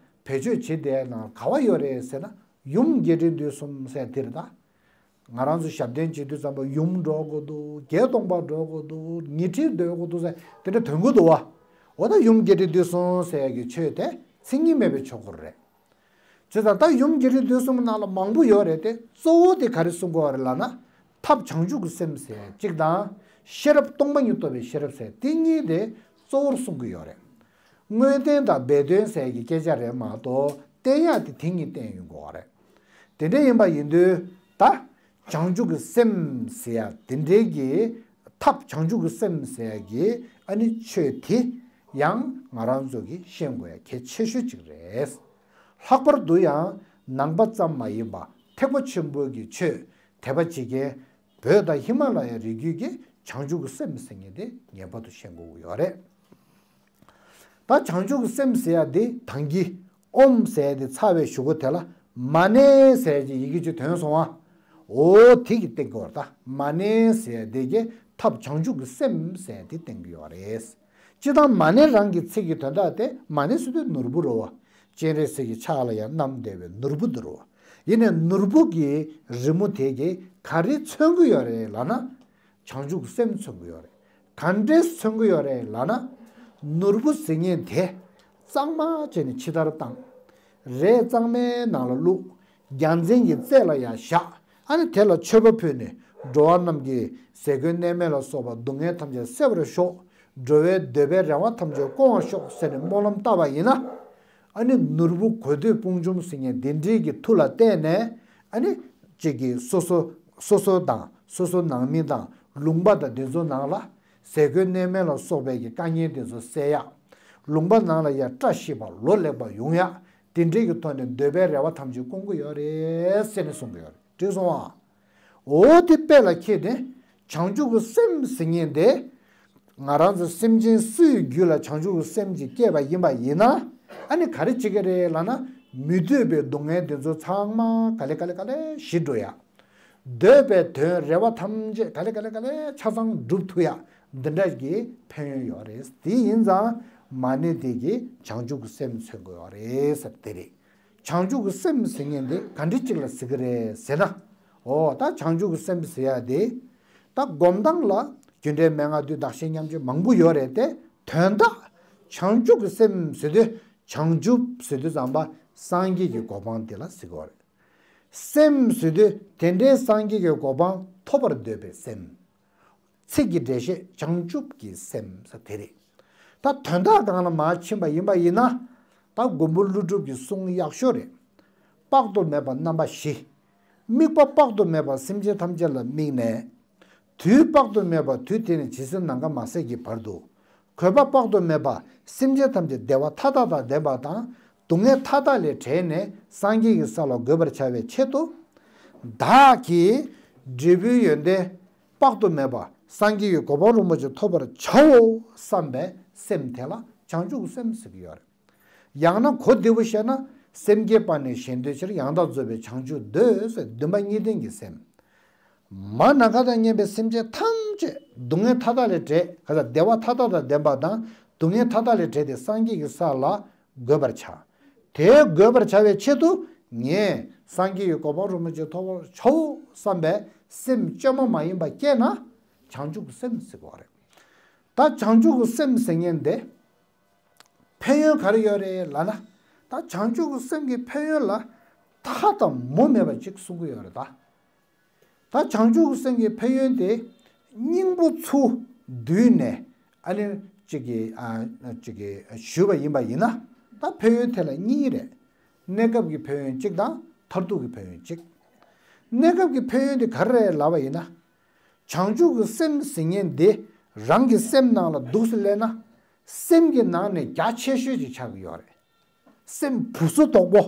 བེད་སྤྱོད་བྱེད་བསྡད་ནང་ག་བ་ཡོད་རེད་ཟེར་ན། ཡུམ་རྒྱས་འབྲིང་བསྡུས་གསུམ་ཟེར་དེ་རེད་ད། ང་རང་ཚོ་ཞབས་བརྟན་བྱེད་དུས་ཙམ་པ་ཡུམ་འགྲོ་དགོས་འདུག་བརྒྱད་སྟོང་པ་འགྲོ་དགོས་འདུག་ཉི་ཁྲི་སྡོད་དགོས་འདུག་ཟེར་དེ་འདྲ་འདོན་གྱི་འདུག་བ། འོ་ད་ཡུམ་རྒྱས་འབྲིང་བསྡུས་གསུམ་ཟེར་ཡ་གི་ཆོས་དེ་མཚན་ཉིད་མེད་པའི་ཆོས་འཁོར་རེད། བྱས་ཙང་ད་ཡུམ་རྒྱས་འབྲིང་བསྡུས་གསུམ་ནང་ལ་མང་པོ་ཡོད་རེད་དེ། གཙོ་བོ་དེ་ག་རེ་གསུང་གི་ཡོད་རེད་ལབ་ན། ཐབས་བྱང་ཆུབ་ཀྱི་སེམས་ཟེར་གཅིག་དང་། ཤེས་རབ་སྟོང་པ་ཉིད་རྟོགས་པའི་ཤེས་རབ་ཟེར་དེ་གཉིས་དེ་གཙོ་བོར་གསུང་གི་ཡོད་རེད། དངོས་བསྟན་དང་སྦས་དོན་ཟེར་གྱི་སྐད་ཆ་རེད་མ་གཏོགས་བསྟན་ཡག་དེ་དེ་གཉིས་བསྟན་ཡོང་གི་ཡོད་རེད། དེ་འདྲ་ཡིན་པ་ཡིན་དུས་ད་བྱང་ཆུབ་ཀྱི་སེམས་ཟེར་ཡ་དེ་འདྲའི་གི་ཐབས་བྱང་ཆུབ་ཀྱི་སེམས་ཟེར་ཡ་གི་ཨ་ནི་ཆོས་དེ་ཡང་ང་རང་ཚོ་གིས་ཤེས་དགོས་ཡ་གལ་ཆེ་ཤོས་གཅིག་རེད། ལྷག་པར་དུ་ཡང་ནང་པ་ཙམ་མ་ཡིན་པ་ཐེག་པ་ཆེན་པོའི་གི་ཆོས་དད་པ་བྱེད་མཁན་བོད་དང་ཧི་མ་ལ་ཡ་རི་རྒྱུད་ཀྱི་བྱང་ཆུབ་ཀྱི་སེམས་ཟེར་མཁན་དེ་ངེས་པར་དུ་ཤེས་དགོས་ཀྱི་ཡོད་རེད། ད་བྱང་ཆུབ་ཀྱི་སེམས་ཟེར་ཡ་དེ་ད་གིན་ཨོཾ་ཟེར་ཡ་དེ་ཚར་བའི་གཞུག་གུ་དེ་ལ་མ་ཎི་ཟེར་ཡ་གི་ཡི་གེ་གཅིག་ཐོན་སོང་བ། འོ་དེ་གིས་བསྟན་གྱི་ཡོད་རེད། ད་མ་ཎི་ཟེར་ཡ་དེ་གིས་ཐབས་བྱང་ཆུབ་ཀྱི་སེམས་ཟེར་ཡ་དེ་བསྟན་གྱི་ཡོད་རེད། སྤྱིར་བཏང་མ་ཎི་རང་གི་ཚིག་གི་དོན་དག་དེ་མ་ཎི་ཟེར་དུས་ནོར་བུ་རེད་བ། སྤྱན་རས་གཟིགས་ཀྱི་ཕྱག་ལ་ཡང་བསྣམས་བསྡད་པའི་ནོར་བུ་འདི་རེད་བ། ཡིན་ནའི་ནོར་བུ་གི་རི་མོ་དེ་གིས་ག་རེ་མཚོན་གྱི་ཡོད་རེད་ལབ་ན། བྱང་ཆུབ་ཀྱི་སེམས་མཚོན་གྱི་ཡོད་རེད། ག་འདྲས་མཚོན་གྱི་ཡོད་རེད་ལབ་ན། ནོར་བུ་ཟེར་མཁན་དེ་གཙང་མ་བྱས་ནས་ཕྱི་བདར་བཏང་། རས་གཙང་མའི་ནང་ལ་བླུགས། རྒྱལ་མཚན་གྱི་རྩེ་ལ་ཡང་བཞག་ཨ་ནི་དེ་ལ་མཆོད་པ་ཕུལ་ནས། འགྲོ་བ་རྣམས་ཀྱི་ཟས་གོས་གནས་མལ་ལ་སོགས་པ་སྡུག་བསྔལ་ཐམས་ཅད་སེལ་བར་ཤོག་འགྲོ་བའི་འདོད་པའི་རེ་བ་ཐམས་ཅད་སྐོང་བར་ཤོག་ཟེར་ནས་སྨོན་ལམ་བཏབ་པ་ཡིན་ན། ཨ་ནི་ནོར་བུ་གོས་ཐུབ་དཔུང་འཇོམས་ཟེར་མཁན་དེ་འདྲའི་གི་མཐུ་ལ་བརྟེན་ནས། ཨ་ནི་གཅིག་གིས་སོ་སོ་ སོ་སོ་དང་སོ་སོ་ནང་མི་དང་ལུང་པ་དང་དེ་ཚོ་ནང་ལ་ཟས་གོས་གནས་མལ་ལ་སོགས་པའི་གི་དཀའ་ངལ་དེ་ཚོ་སེལ་ཡག། ལུང་པ་ནང་ལ་ཡ་བཀྲ་ཤིས་པ་ལོ་ལེགས་པ་ཡོང་ཡག་དེ་འདྲའི་གི་ཐོག་ནས་འདོད་པའི་རེ་བ་ཐམས་ཅད་སྐོང་གི་ཡོད་རེད་ཟེར་ནས་གསུང་གི་ཡོད་རེད། འགྲིག་སོང་ཨ། འོ་དེ་དཔེ་ལ་ཁྱེད་དེ་བྱང་ཆུབ་ཀྱི་སེམས་ཟེར་མཁན་དེ། ང་རང་ཚོ་སེམས་ཅན་སུའི་རྒྱུད་ལ་བྱང་ཆུབ་ཀྱི་སེམས་ཅིག་སྐྱེས་པ་ཡིན་པ་ཡིན་ན། ཨ་ནི་ག་རེ་བྱེད་ཀྱི་རེད་ལབ་ན། མི་འདོད་པའི་སྡུག་བསྔལ་དེ་ཚོ་ཚང་མ་ག་ལེ་ག་ལེ་ག་ལེ་ཞི་འགྲོ་ཡ། འདོད་པའི་དོན་རེ་བ་ཐམས་ཅད་ག་ལེ་ག་ལེ་ག་ལེ་ཆ་ཚང་འགྲུབ་ཐུབ་ཡ། འདི་འདྲ་གི་ཕན་ཡོན་ཡོད་རེད། དེ་ཡིན་ཙང་མ་ཎི་དེ་གིས་བྱང་ཆུབ་ཀྱི་སེམས་མཚོན་དགོས་ཡོད་རེད་ཟེར་དེ་རེད། བྱང་ཆུབ་ཀྱི་སེམས་ཟེར་མཁན་དེ་ག་འདྲ་ཅིག་ལ་ཟེར་གི་རེད་ཟེར་ན། འོ་ད་བྱང་ཆུབ་ཀྱི་སེམས་ཟེར་ཡ་དེ། ད་སྒོམ་སྟངས་ལ་རྒྱུ་འབྲས་མན་ངག་བདུན་བདག་གཞན་མཉམ་བརྗེ་མང་པོ་ཡོད་རེད་དེ། དོན་དག་བྱང་ཆུབ་ཀྱི་སེམས་ཟེར་དུས་བྱང་ཆུབ་ཟེར་དུས་ཙམ་པ་སངས་རྒྱས་ཀྱི་གོ་འཕང་དེ་ལ་ཟེར་གི་ཡོད་རེད། སེམས་ཟེར་དུས་དེ་འདྲའི་སངས་རྒྱས་ཀྱི་གོ་འཕང་ཐོབ་པར་འདོད་པའི་སེམས། ཚིག་གི་འགྲེལ་བཤད་བྱང་ཆུབ་ཀྱི་སེམས་ཟེར་དེ་རེད། ད་དོན་དག་སྒང་ལ་མར་ཕྱིན་པ་ཡིན་པ་ཡིན་ན། ད་མགོན་པོ་ཀླུ་སྒྲུབ་ཀྱི་གསུང་ཡག་ཤོས་རེད། དཔག་ཏུ་མེད་པ་རྣམ་པ་བཞི། དམིགས་པ་དཔག་ཏུ་མེད་པ་སེམས་ཅན་ཐམས་ཅད་ལ་དམིགས་ནས། དུས་དཔག་ཏུ་མེད་པ་དུས་དེ་ནས་ཇི་སྲིད་ནམ་མཁའ་མ་ཟད་ཀྱི་བར་དུ། གུས་པ་དཔག་ཏུ་མེད་པ་སེམས་ཅན་ཐམས་ཅད་བདེ་བ་མཐའ་དག་དང་ལྡན་པ་དང་སྡུག་བསྔལ་མཐའ་དག་ལས་བྲལ་ནས་སངས་རྒྱས་ཀྱི་ས་ལ་འགོད་པར་བྱ་བའི་ཆེད་དུ། བདག་གིས་འབྲས་བུའི་ཡོན་ཏན་དཔག་ཏུ་མེད་པ་སངས་རྒྱས་ཀྱི་གོ་འཕང་རིན་པོ་ཆེ་ཐོབ་པར་བྱའོ་བསམ་པའི་སེམས་དེ་ལ་བྱང་ཆུབ་ཀྱི་སེམས་ཟེར་གྱི་ཡོད་རེད། ཡང་ན་གོ་བདེ་པོ་བཤད་ན། སེམས་བསྐྱེད་པ་ནི་གཞན་དོན་ཕྱིར། ཡང་དག་རྫོགས་པའི་བྱང་ཆུབ་འདོད་ཟེར་འདུན་པ་གཉིས་ལྡན་གྱི་སེམས། མ་ནམ་མཁའ་དང་མཉམ་པའི་སེམས་ཅན་ཐམས་ཅད་སྡུག་བསྔལ་མཐའ་དག་ལས་བྲལ། ག་ས་བདེ་བ་མཐའ་དག་དང་ལྡན་པ་དང་སྡུག་བསྔལ་མཐའ་དག་ལས་བྲལ་ཏེ་སངས་རྒྱས་ཀྱི་ས་ལ་འགོད་པར་བྱ། དེ་འགོད་པར་བྱ་བའི་ཆེད་དུ་ངས་སངས་རྒྱས་ཀྱི་གོ་འཕང་རིན་པོ་ཆེ་ཐོབ་པར་བྱའོ་བསམ་པའི་སེམས་བཅོས་མ་མ་ཡིན་པ་སྐྱེས་ན་བྱང་ཆུབ་ཀྱི་སེམས་ཟེར་གྱི་ཡོད་རེད། ད་བྱང་ཆུབ་ཀྱི་སེམས་ཟེར་མཁན་དེ། ཕན་ཡོན་ག་རེ་ཡོད་རེད་ལབ་ན། ད་བྱང་ཆུབ་ཀྱི་སེམས་ཀྱི་ཕན་ཡོན་ལ་མཐའ་དང་མུ་མེད་པ་ཅིག་གསུང་གི་ཡོད་རེད་ད། ད་བྱང་ཆུབ་ཀྱི་སེམས་ཀྱི་ཕན་ཡོན་དེ་སྙིང་པོ་ཚུར་བསྡུས་ནས་ཨ་ནི་གཅིག་གིས་ཨ་གཅིག་གིས་ཞུས་པ་ཡིན་པ་ཡིན་ན། ད་ཕན་ཡོན་དེ་ལ་གཉིས་རེད། གནས་སྐབས་ཀྱི་ཕན་ཡོན་གཅིག་དང་མཐར་ཐུག་གི་ཕན་ཡོན་གཅིག་གནས་སྐབས་ཀྱི་ཕན་ཡོན་དེ་ག་རེ་རེད་ལབ་པ་ཡིན་ན། བྱང་ཆུབ་ཀྱི་སེམས་ཟེར་མཁན་དེ་རང་གི་སེམས་ནང་ལ་འདུག་སེ་སླེབས་ན། སེམས་ཀྱི་ནང་ནས་རྒྱ་ཆེ་ཤོས་ཅིག་ཆགས་ཀྱི་ཡོད་རེད། སེམས་བུ་སུ་དོག་པོ།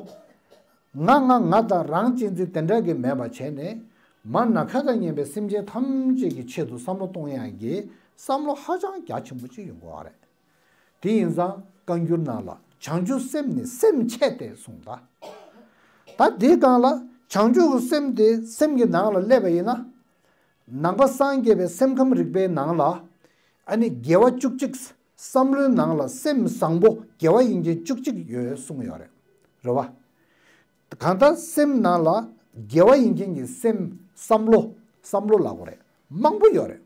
ང་ང་ང་དང་རང་གཅེས་འཛིན་དེ་འདྲ་གི་མེད་པ་བྱས་ནས། མ་ནམ་མཁའ་དང་མཉམ་པའི་སེམས་ཅན་ཐམས་ཅད་ཀྱི་ཆེད་དུ་བསམ་བློ་གཏོང་ཡག་གི་བསམ་བློ་ཧ་ཅང་རྒྱ་ཆེན་པོ་ཅིག་ཡོང་གི་ཡོད་རེད། དེ་ཡིན་ཙང་བཀའ་འགྱུར་ནང་ལ་བྱང་ཆུབ་སེམས་ནི་སེམས་ཆེ་སྟེ་གསུངས་ད། ད་དེའི་སྒང་ལ་བྱང་ཆུབ་ཀྱི་སེམས་དེ་སེམས་ཀྱི་ནང་ལ་སླེབས་པ་ཡིན་ན། ནང་པ་སངས་རྒྱས་པའི་སེམས་ཁམས་རིག་པའི་ནང་ལ། ཨ་ནི་དགེ་བ་བཅུ་གཅིག་བསམ་བློའི་ནང་ལ་སེམས་བཟང་པོ་དགེ་བ་ཡིན་མཁན་བཅུ་གཅིག་ཡོད་གསུངས་ཡོད་རེད། རེད་བ། གང་ལྟར་སེམས་ནང་ལ་དགེ་བ་ཡིན་མཁན་གྱི་སེམས་བསམ་བློ་བསམ་བློ་ལབ་དགོས་རེད། མང་པོ་ཡོད་རེད།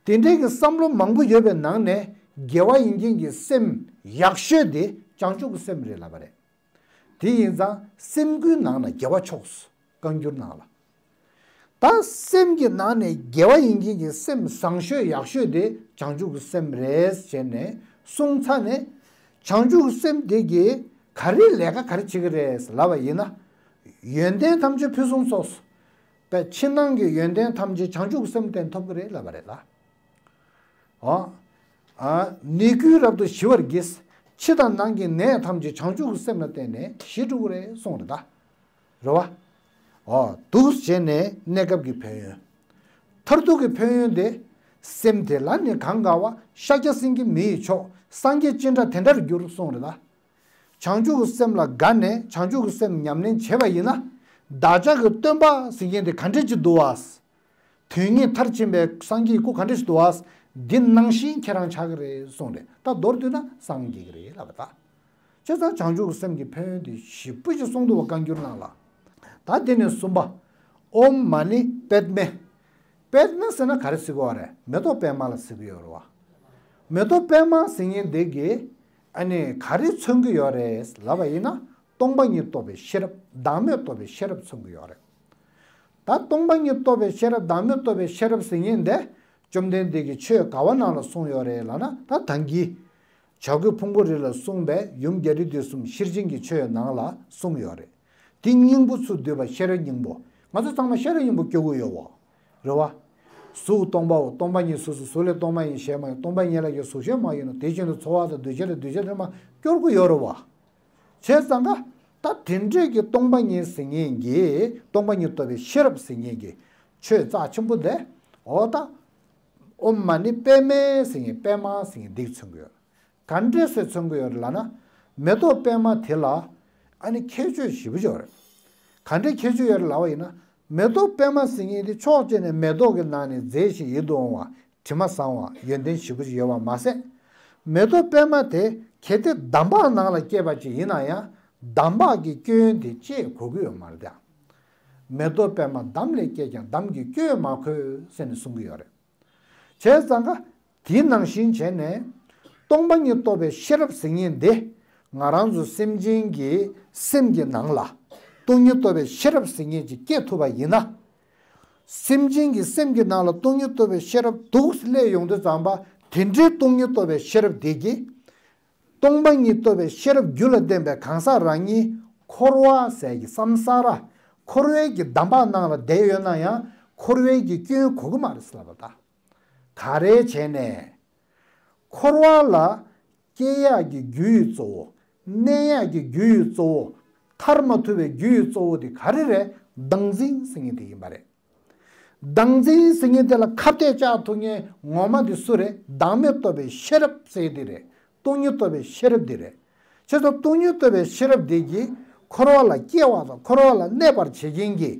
དེ་འདྲའི་གི་བསམ་བློ་མང་པོ་ཡོད་པའི་ནང་ནས་དགེ་བ་ཡིན་མཁན་གྱི་སེམས་ཡག་ཤོས་དེ་བྱང་ཆུབ་ཀྱི་སེམས་རེད་ལབ་པ་རེད། དེ་ཡིན་ཙང་སེམས་ཀུན་ནང་ན་དགེ་བ་མཆོག་བཀའ་འགྱུར་ནང་ལ། ད་སེམས་ཀྱི་ནང་ནས་དགེ་བ་ཡིན་མཁན་གྱི་སེམས་བཟང་ཤོས་ཡག་ཤོས་དེ་བྱང་ཆུབ་ཀྱི་སེམས་རེད་ཟེར་ནས་གསུངས་ཚར་ནས། བྱང་ཆུབ་ཀྱི་སེམས་དེ་གིས་ག་རེ་ལས་ཀ་ག་རེ་བྱེད་ཀྱི་རེད་ལབ་པ་ཡིན་ན། ཡོན་ཏན་ཐམས་ཅད་ཕུན་སུམ་ཚོགས། པའི་ཕྱི་ནང་གི་ཡོན་ཏན་ཐམས་ཅད་བྱང་ཆུབ་ཀྱི་སེམས་བརྟེན་ཐོབ་ཀྱི་རེད་ལབ་པ་རེད་ད། འོ། ཨ། ནད་ཀུན་རབ་ཏུ་ཞི་བར་བགྱི། ཕྱི་དང་ནང་གི་ནད་ཐམས་ཅད་བྱང་ཆུབ་ཀྱི་སེམས་ལ་བརྟེན་ནས་ཞི་འགྲོ་གི་རེད་གསུངས་རེད་ད། རེད་བ། འོ། འདུག་བྱས་ནས་གནས་སྐབས་ཀྱི་ཕན་ཡོན། མཐར་ཐུག་གི་ཕན་ཡོན་དེ། སེམས་དེ་ལ་ནི་གང་དགའ་བ། ཤཱཀྱ་སེང་གེ་མི་ཡི་མཆོག་སངས་རྒྱས་ཅི་འདྲ་དེ་འདྲར་འགྱུར་གསུངས་རེད་ད། བྱང་ཆུབ་ཀྱི་སེམས་ལ་དགའ་ནས་བྱང་ཆུབ་ཀྱི་སེམས་ཉམས་ལེན་བྱས་པ་ཡིན་ན། བདག་ཅག་གི་སྟོན་པ་ཟེར་མཁན་དེ་ག་འདྲས་ཅིག་འདུག་བ། དོན་གཉིས་མཐར་ཕྱིན་པའི་སངས་རྒྱས་སྐུ་ག་འདྲས་ཅིག་འདུག་བ། འདི་ནང་བཞིན་ཁྱེད་རང་ཆགས་ཀྱི་རེད་གསུངས་རེད། ད་མདོར་བསྡུས་ན་སངས་རྒྱས་ཀྱི་རེད་ལབ་པ་ད། བྱས་ཙང་བྱང་ཆུབ་ཀྱི་སེམས་ཀྱི་ཕན་ཡོན་དེ་ཞིབ་པོ་ཞིག་གསུངས་འདུག་བ་བཀའ་འགྱུར་ནང་ལ། ད་དེ་ནས་གསུམ་པ། ཨོཾ་མ་ཎི་པདྨེ། པདྨེ་ཟེར་ན་ག་རེ་ཟེར་གྱི་ཡོད་རེད། མེ་ཏོག་པད་མ་ལ་ཟེར་གྱི་ཡོད་རེད་བ། མེ་ཏོག་པད་མ་ཟེར་མཁན་དེ་གིས་ཨ་ནི་ག་རེ་མཚོན་གྱི་ཡོད་རེད་ལབ་པ་ཡིན་ན། སྟོང་པ་ཉིད་རྟོགས་པའི་ཤེས་རབ། བདག་མེད་རྟོགས་པའི་ཤེས་རབ་མཚོན་གྱི་ཡོད་རེད། ད་སྟོང་པ་ཉིད་རྟོགས་པའི་ཤེས་རབ། བདག་མེད་རྟོགས་པའི་ཤེས་རབ་ཟེར་མཁན་དེ། བཅོམ་ལྡན་འདས་ཀྱིས་ཆོས་ག་བ་ནང་ལ་གསུངས་ཡོད་རེད་ལབ་ན། ད་ད་གིན་བྱ་རྒོད་ཕུང་པོ་རི་ལ་གསུངས་པའི་ཡུམ་རྒྱལ་རིགས་འདུས་གསུམ་ཤེར་ཕྱིན་གྱི་ཆོས་ནང་ལ་གསུངས་ཡོད་རེད། དེ་སྙིང་པོ་ཚུར་བསྡུས་པ་ཤེས་རབ་སྙིང་པོ། ང་ཚོ་ཚང་མ་ཤེས་རབ་སྙིང་པོ་སྐྱོར་གྱི་ཡོད་བ། རེད་བ། གཟུགས་སྟོང་པའོ། སྟོང་པ་ཉིད་གཟུགས་སུ། གཟུགས་ལས་སྟོང་པ་ཡིན་ཞེས་མ་ཡིན། སྟོང་པ་ཉིད་ལ་ཡང་གཟུགས་ཅན་མ་ཡིན་ནོ། དེ་བཞིན་དུ་ཚོར་བ་དང་། འདུ་བྱེད་ལ་འདུ་བྱེད་ལས་མ་སྐྱོར་དགོས་ཡོད་རེད་བ། བྱས་ཙང་ཀ་ད་དེ་འདྲས་ཀྱི་སྟོང་པ་ཉིད་ཟེར་མཁན་གྱི། སྟོང་པ་ཉིད་རྟོགས་པའི་ཤེས་རབ་ཟེར་མཁན་གྱི་ཆོས་རྩ་ཆེན་པོ་དེ། འོ་ད་ཨོཾ་མ་ཎི་པདྨེ་ཟེར་མཁན། པདྨ་ཟེར་མཁན་འདི་མཚོན་གྱི་ཡོད། ག་འདྲས་སེ་མཚོན་གྱི་ཡོད་རེད་ལབ་ན། མེ་ཏོག་པདྨ་དེ་ལ་ཨ་ནི་ཁྱད་ཆོས་ཞེ་པོ་ཅིག་ཡོད་རེད། ག་འདྲས་ཁྱད་ཆོས་ཡོད་རེད་ལབ་པ་ཡིན་ན། མེ་ཏོག་པདྨ་ཟེར་མཁན་དེ་ཕྱོགས་གཅིག་ནས་མེ་ཏོག་གི་ནང་ནས་རྫས་ཤིག་ཡིད་དུ་འོང་བ། དྲི་མ་བཟང་བ། ཡོན་ཏན་ཞེ་པོ་ཅིག་ཡོད་པ་མ་ཟད། མེ་ཏོག་པདྨ་དེ་གལ་ཏེ་འདམ་བག་ནང་ལ་སྐྱེས་པ་ཅིག་ཡིན་ན་ཡང་། འདམ་བག་གི་སྐྱོན་དེ་བཅད་དགོས་ཀྱི་ཡོད་མ་རེད་དེ། མེ་ཏོག་པདྨ་འདམ་ལས་སྐྱེས་ཀྱང་། འདམ་གྱི་སྐྱོན་མ་གོས་ཟེར་ནས་གསུང་གི་ཡོད་རེད། བྱས་ཙང་ཀ་དེའི་ནང་བཞིན་བྱས་ནས། སྟོང་པ་ཉིད་རྟོགས་པའི་ཤེས་རབ་ཟེར་མཁན་དེ། ང་རང་ཚོ་སེམས་ཅན་གྱི་སེམས་ཀྱི་ནང་ལ་སྟོང་ཉིད་རྟོགས་པའི་ཤེས་རབ་ཟེར་མཁན་ཅིག་སྐྱེ་ཐུབ་པ་ཡིན་ན། སེམས་ཅན་གྱི་སེམས་ཀྱི་ནང་ལ་སྟོང་ཉིད་རྟོགས་པའི་ཤེས་རབ་འདུག་སླེབས་ཡོང་དུས་ཙམ་པ། དེ་འདྲའི་སྟོང་ཉིད་རྟོགས་པའི་ཤེས་རབ་དེ་གིས། སྟོང་པ་ཉིད་རྟོགས་པའི་ཤེས་རབ་རྒྱུད་ལ་ལྡན་པའི་གང་ཟག་རང་ཉིད་འཁོར་བ་ཟེར་གྱི་སམ་ས་ར། འཁོར་བའི་གི་འདམ་བག་ནང་ལ་བསྡད་ཡོད་ན་ཡང་། འཁོར་བའི་གི་སྐྱོན་གོ་གི་མ་རེད་ཟེར་ལབ་པ་ད། ག་རེ་བྱས་ནས། འཁོར་བ་ལ་སྐྱེ་ཡག་གི་རྒྱུ་ཡི་གཙོ་བོ། གནས་ཡག་གི་རྒྱུ་ཡི་གཙོ་བོ། ཐར་མ་ཐུབ་པའི་རྒྱུ་ཡི་གཙོ་བོ་དེ་ག་རེ་རེད། བདག་འཛིན་ཟེར་མཁན་དེ་ཡིན་པ་རེད། བདག་འཛིན་ཟེར་མཁན་དེ་ལ་ཁ་གཏད་བཅག་ཐུབ་མཁན་ངོ་མ་དེ་སུ་རེད། བདག་མེད་རྟོགས་པའི་ཤེས་རབ་ཟེར་དེ་རེད། སྟོང་ཉིད་རྟོགས་པའི་ཤེས་རབ་དེ་རེད། བྱས་ཙང་སྟོང་ཉིད་རྟོགས་པའི་ཤེས་རབ་དེ་གིས་འཁོར་བ་ལ་སྐྱེ་བ་དང་། འཁོར་བ་ལ་གནས་པར་བྱེད་མཁན་གྱི་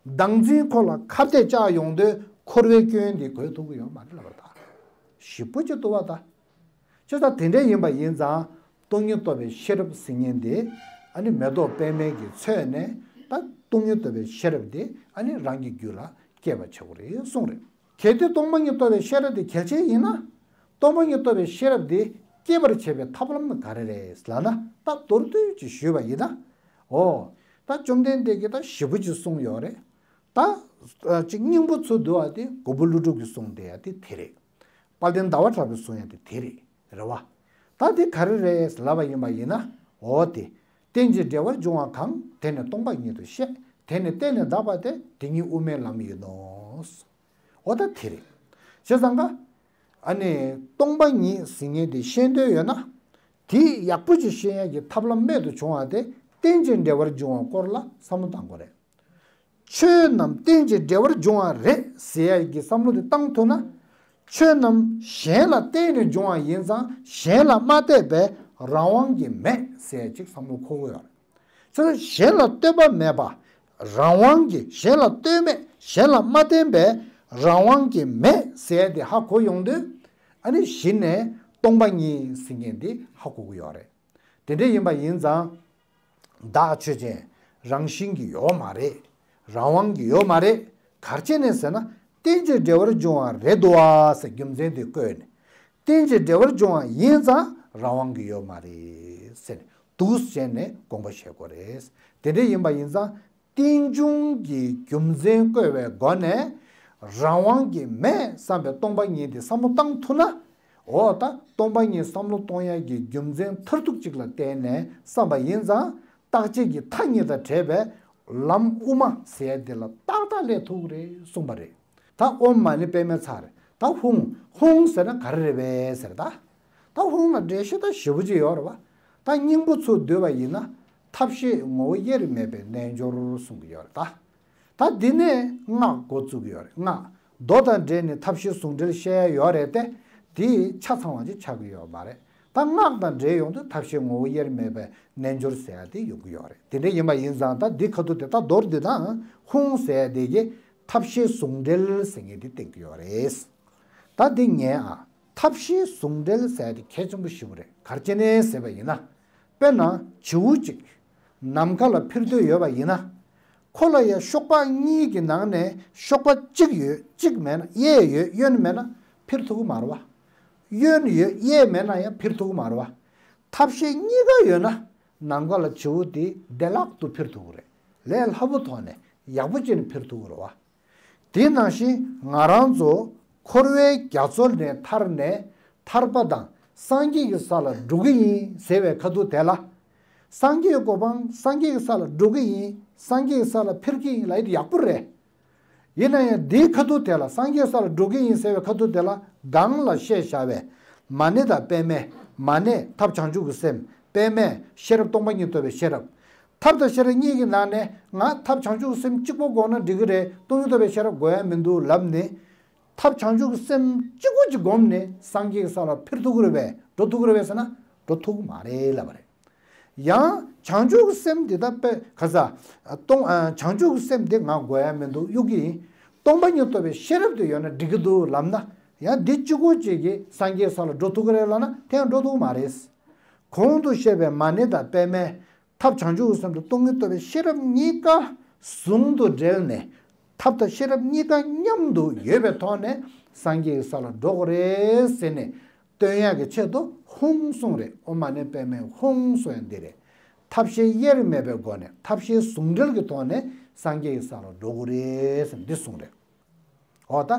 བདག་འཛིན་ཁོ་ལ་ཁ་གཏད་བཅག་ཡོང་དུས། འཁོར་བའི་སྐྱོན་དེ་གོས་ཐུབ་ཀྱི་ཡོད་མ་རེད་ལབ་པ་ད། ཞེ་པོ་ཅིག་འདུག་པ་ད། བྱས་ཙང་དེ་འདྲ་ཡིན་པ་ཡིན་ཙང་། སྟོང་ཉིད་རྟོགས་པའི་ཤེས་རབ་ཟེར་མཁན་དེ། ཨ་ནི་མེ་ཏོག་པདྨའི་གི་ཚོད་ནས། ད་སྟོང་ཉིད་རྟོགས་པའི་ཤེས་རབ་དེ་ཨ་ནི་རང་གི་རྒྱུད་ལ་སྐྱེ་བ་བྱེད་དགོས་རེད་གསུངས་རེད། གལ་ཏེ་སྟོང་པ་ཉིད་རྟོགས་པའི་ཤེས་རབ་དེ་གལ་ཆེན་ཡིན་ན། སྟོང་པ་ཉིད་རྟོགས་པའི་ཤེས་རབ་དེ་སྐྱེད་པར་བྱེད་པའི་ཐབས་ལམ་ནི་ག་རེ་རེད་ལབ་ན། ད་མདོར་བསྡུས་ཀྱིས་ཞུས་པ་ཡིན་ན། འོ། ད་བཅོམ་ལྡན་འདས་ཀྱིས་ད་ཞེ་པོ་ཅིག་གསུངས་ཡོད་རེད། ད་ཅིག་སྙིང་པོ་ཚུར་བསྡུ་བ་དེ་མགོན་པོ་ཀླུ་སྒྲུབ་ཀྱིས་གསུངས་བསྡད་ཡ་དེ་དེ་རེད། དཔལ་ལྡན་ཟླ་བ་གྲགས་པས་གསུངས་ཡ་དེ་དེ་རེད། རེད་བ། ད་དེ་ག་རེ་རེད་ལབ་པ་ཡིན་པ་ཡིན་ན། འོ་དེ། རྟེན་ཅིང་འབྲེལ་བར་འབྱུང་བ་གང་། དེ་ནི་སྟོང་པ་ཉིད་དུ་བཤད། དེ་ནི་གཏན་ནས་འདག་པ་སྟེ། དེ་ཉིད་དབུ་མའི་ལམ་ཡིན་ནོ། འོ་ད་དེ་རེད། བྱས་ཙང་ཀ་ཨ་ནི་སྟོང་པ་ཉིད་ཟེར་མཁན་དེ་ཤེས་འདོད་ཡོད་ན། དེ་ཡག་པོ་ཅིག་ཤེས་ཡ་གི་ཐབས་ལམ་རྨད་དུ་བྱུང་བ་དེ། རྟེན་ཅིང་འབྲེལ་བར་འབྱུང་བ་སྐོར་ལ་བསམ་བློ་བཏང་དགོས་རེད། ཆོས་རྣམས་རྟེན་ཅིང་འབྲེལ་བར་འབྱུང་བ་རེད་ཟེར་ཡ་གི་བསམ་བློ་དེ་བཏང་ཐུབ་ན། ཆོས་རྣམས་གཞན་ལ་བརྟེན་ནས་འབྱུང་བ་ཡིན་ཙང་། གཞན་ལ་མ་ལྟོས་པའི་རང་དབང་གིས་མེད་ཟེར་ཡ་ཅིག་བསམ་བློ་འཁོར་གྱི་ཡོད་རེད། ཆོས་གཞན་ལ་ལྟོས་པ་མེད་པ། རང་དབང་གིས་གཞན་ལ་ལྟོས་མེད། གཞན་ལ་མ་བརྟེན་པའི་རང་དབང་གིས་མེད་ཟེར་ཡ་དེ་ཧ་གོ་ཡོང་དུས། ཨ་ནི་གཞི་ནས་སྟོང་པ་ཉིད་ཟེར་མཁན་དེ་ཧ་གོ་གི་ཡོད་རེད། དེ་འདྲ་ཡིན་པ་ཡིན་ཙང་། བདག་ཆོས་ཅན། རང་བཞིན་གྱིས་ཡོད་མ་རེད། རང་དབང་གིས་ཡོད་མ་རེད། ག་རེ་བྱས་ནས་ཟེར་ན། རྟེན་ཅིང་འབྲེལ་བར་འབྱུང་བ་རེད་འདུག་བ་ཟེར་རྒྱུ་མཚན་དེ་བཀོད་ནས། རྟེན་ཅིང་འབྲེལ་བར་འབྱུང་བ་ཡིན་ཙང་རང་དབང་གིས་ཡོད་མ་རེད་ཟེར་ནས་འདུག་སེ་བྱས་ནས་དགོངས་པ་བཞེས་དགོས་རེད། དེ་འདྲ་ཡིན་པ་ཡིན་ཙང་། རྟེན་འབྱུང་གི་རྒྱུ་མཚན་བཀོད་པའི་སྒོ་ནས། རང་དབང་གིས་མེད་བསམ་པའི་སྟོང་པ་ཉིད་དེ་བསམ་བློ་བཏང་ཐུབ་ན། འོ་ད་སྟོང་པ་ཉིད་བསམ་བློ་གཏོང་ཡ་གི་རྒྱུ་མཚན་མཐར་ཐུག་ཅིག་ལ་བརྟེན་ནས་བསམ་པ་ཡིན་ཙང་། རྟག་གཅིག་གི་མཐའ་གཉིས་དང་བྲལ་བའི་ལམ་དབུ་མ་ཟེར་ཡ་དེ་ལ་ཏག་ཏག་སླེབས་ཐུབ་ཀྱི་རེད་གསུངས་པ་རེད། ད་ཨོཾ་མ་ཎི་པདྨེ་ཚར་རེད། ད་ཧཱུྃ། ཧཱུྃ་ཟེར་ན་ག་རེ་རེད་པས་ཟེར་ད། ད་ཧཱུྃ་ལ་འགྲེལ་བཤད་ད་ཞེ་པོ་ཅིག་ཡོད་རེད་པ། ད་སྙིང་པོ་ཚུར་བསྡུས་པ་ཡིན་ན། ཐབས་ཤེས་ངོ་བོ་དབྱེར་མེད་པའི་རྣལ་འབྱོར་གསུང་གི་ཡོད་རེད་ད། ད་འདི་ནས་སྔགས་འགོ་བཙུགས་ཀྱི་ཡོད་རེད། སྔགས་མདོ་དང་འབྲེལ་ནས་ཐབས་ཤེས་ཟུང་འབྲེལ་བཤད་ཡ་ཡོད་རེད་དེ། དེ་ཆ་ཚང་བ་ཅིག་ཆགས་ཀྱི་ཡོད་མ་རེད། ད་སྔགས་དང་འབྲེལ་ཡོང་དུས་ཐབས་ཤེས་ངོ་བོ་དབྱེར་མེད་པའི་རྣལ་འབྱོར་ཟེར་ཡ་དེ་ཡོང་གི་ཡོད་རེད། དེ་འདྲ་ཡིན་པ་ཡིན་ཙང་། ད་འདི་ཁ་ཐུག་དེ་ད་མདོར་བསྡུས་ན། ཧཱུྃ་ཟེར་ཡ་དེ་གིས་ཐབས་ཤེས་ཟུང་འབྲེལ་ཟེར་མཁན་དེ་བསྟན་གྱི་ཡོད་རེད། ད་འདི་ཉན་ཨ། ཐབས་ཤེས་ཟུང་འབྲེལ་ཟེར་ཡ་དེ་གལ་ཆེན་པོ་ཞེ་པོ་རེད། ག་རེ་བྱས་ནས་ཟེར་བ་ཡིན་ན། དཔེར་ན་བྱིའུ་གཅིག་ནམ་མཁའ་ལ་འཕུར་འདོད་ཡོད་པ་ཡིན་ན། ཁོ་ལ་ཡ་གཤོག་པ་གཉིས་ཀྱི་ནང་ནས་གཤོག་པ་གཅིག་ཡོད། གཅིག་མེད་ན། གཡས་ཡོད། གཡོན་མེད་ན་འཕུར་ཐུབ་ཀྱི་མ་རེད་པ། གཡོན་ཡོད། གཡས་མེད་ན་ཡང་འཕུར་ཐུབ་ཀྱི་མ་རེད་པ། ཐབས་ཤེས་གཉིས་ཀ་ཡོད་ན། ནམ་མཁའ་ལ་བྱིའུ་དེ་བདེ་བླག་ཏུ་འཕུར་ཐུབ་ཀྱི་རེད། ལས་སླ་པོ་ཐོག་ནས་ཡག་པོ་བྱས་ནས་འཕུར་ཐུབ་ཀྱི་རེད་པ། དེ་ནང་བཞིན་ང་རང་ཚོ་འཁོར་བའི་རྒྱ་མཚོ་ནས་ཐར་ནས། ཐར་པ་དང་སངས་རྒྱས་ཀྱི་ས་ལ་འགྲོ་གི་ཡིན་ཟེར་བའི་ཁ་ཐུག་དེ་ལ། སངས་རྒྱས་གོ་འཕང་། སངས་རྒྱས་ཀྱི་ས་ལ་འགྲོ་གི་ཡིན། སངས་རྒྱས་ཀྱི་ས་ལ་འཕུར་གྱི་ཡིན་ལབ་ཡ་དེ་ཡག་པོ་རེད། ཡིན་ན་ཡང་འདིའི་ཁ་ཐུག་དེ་ལ་སངས་རྒྱས་ས་ལ་འགྲོ་གི་ཡིན་ཟེར་བའི་ཁ་ཐུག་དེ་ལ་སྒང་ལ་བཤད་བཞག་པའི་མ་ཎི་དང་པདྨས། མ་ཎི་ཐབས་བྱང་ཆུབ་ཀྱི་སེམས། པདྨས་ཤེས་རབ་སྟོང་པ་ཉིད་རྟོགས་པའི་ཤེས་རབ། ཐབས་དང་ཤེས་རབ་གཉིས་ཀྱི་ནང་ནས་ང་ཐབས་བྱང་ཆུབ་ཀྱི་སེམས་གཅིག་པོ་བསྒོམས་ན་འགྲིག་གི་རེད། སྟོང་ཉིད་རྟོགས་པའི་ཤེས་རབ་དགོས་ཡ་མི་འདུག་ལབ་ནས། ཐབས་བྱང་ཆུབ་ཀྱི་སེམས་གཅིག་པུ་གཅིག་བསྒོམས་ནས་སངས་རྒྱས་ཀྱི་ས་ལ་འཕུར་ཐུབ་ཀྱི་རེད་པས། འགྲོ་ཐུབ་ཀྱི་རེད་པས་ཟེར་ན་འགྲོ་ཐུབ་ཀྱི་མ་རེད་ལབ་པ་རེད། ཡང་བྱང་ཆུབ་ཀྱི་སེམས་འདི་ལྟ་བས་ག་ས་སྟོང་། བྱང་ཆུབ་ཀྱི་སེམས་འདི་ང་དགོས་ཡ་མི་འདུག་གཡུག་གི་ཡིན། སྟོང་པ་ཉིད་རྟོགས་པའི་ཤེས་རབ་དེ་ཡོད་ན་འགྲིག་གི་འདུག་ལབ་ན། ཡང་འདི་གཅིག་པོ་གཅིག་གིས་སངས་རྒྱས་ས་ལ་འགྲོ་ཐུབ་ཀྱི་རེད་ལབ་ན་དེ་ཡང་འགྲོ་ཐུབ་ཀྱི་མ་རེད། གོང་དུ་བཤད་པའི་མ་ཎི་དང་པདྨས། ཐབས་བྱང་ཆུབ་ཀྱི་སེམས་དང་སྟོང་ཉིད་རྟོགས་པའི་ཤེས་རབ་གཉིས་ཀ་ཟུང་དུ་འབྲེལ་ནས། ཐབས་དང་ཤེས་རབ་གཉིས་ཀ་མཉམ་དུ་ཡོད་པའི་ཐོག་ནས་སངས་རྒྱས་ཀྱི་ས་ལ་འགྲོ་དགོས་རེད་ཟེར་ནས་སྟོན་ཡག་གི་ཆེད་དུ་ཧཱུྃ་གསུངས་རེད། ཨོཾ་མ་ཎི་པདྨེ་ཧཱུྃ་གསུངས་ཡག་འདི་རེད། ཐབས་ཤེས་དབྱེར་མེད་པའི་སྒོ་ནས་ཐབས་ཤེས་ཟུང་འབྲེལ་གྱི་ཐོག་ནས་སངས་རྒྱས་ཀྱི་ས་ལ་འགྲོ་དགོས་རེད་ཟེར་འདི་གསུངས་རེད། འོ་ད།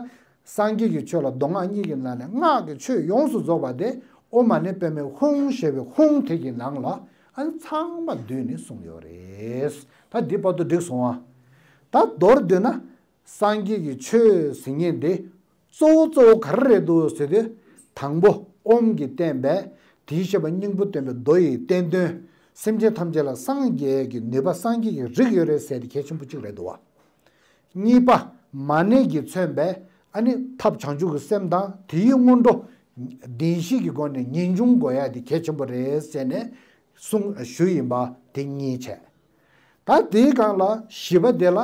སངས་རྒྱས་ཀྱི་ཆོས་ལ་མདོ་སྔགས་གཉིས་ཀྱི་ནང་ནས་སྔགས་ཀྱི་ཆོས་ཡོངས་སུ་རྫོགས་པ་དེ་ཨོཾ་མ་ཎི་པདྨེ་ཧཱུྃ་ཞེས་པའི་ཧཱུྃ་དེ་གི་ནང་ལ་ཨ་ནི་ཚང་མ་བསྡུས་ནས་གསུངས་ཡོད་རེད། ད་འདི་བར་དུ་འགྲིག་སོང་ཨ། ད་མདོར་བསྡུས་ན། སངས་རྒྱས་ཀྱི་ཆོས་ཟེར་མཁན་དེ་གཙོ་བོ་གཙོ་བོ་ག་རེ་རེད་འདུག་ཟེར་དུས། དང་པོ་ཨོཾ་གྱིས་བསྟན་པའི་དེའི་བཤད་པ་སྙིང་པོ་སྟོན་པའི་མདོ་ཡི་བསྟན་དོན། སེམས་ཅན་ཐམས་ཅད་ལ་སངས་རྒྱས་ཀྱི་ནུས་པ་སངས་རྒྱས་ཀྱི་རིགས་ཡོད་རེད་ཟེར་དེ་གལ་ཆེན་པོ་གཅིག་རེད་འདུག་བ། གཉིས་པ། མ་ཎི་གིས་མཚོན་པའི་ཨ་ནི་ཐབས་བྱང་ཆུབ་ཀྱི་སེམས་དང་དེའི་སྔོན་འགྲོ། བདེན་བཞི་གི་སྒོ་ནས་ངེས་འབྱུང་དགོས་ཡ་དེ་གལ་ཆེན་པོ་རེད་ཟེར་ནས་གསུངས་ཞུས་ཡིན་པ་དེ་གཉིས་བྱས། ད་དེའི་སྒང་ལ་བཞི་པ་དེ་ལ་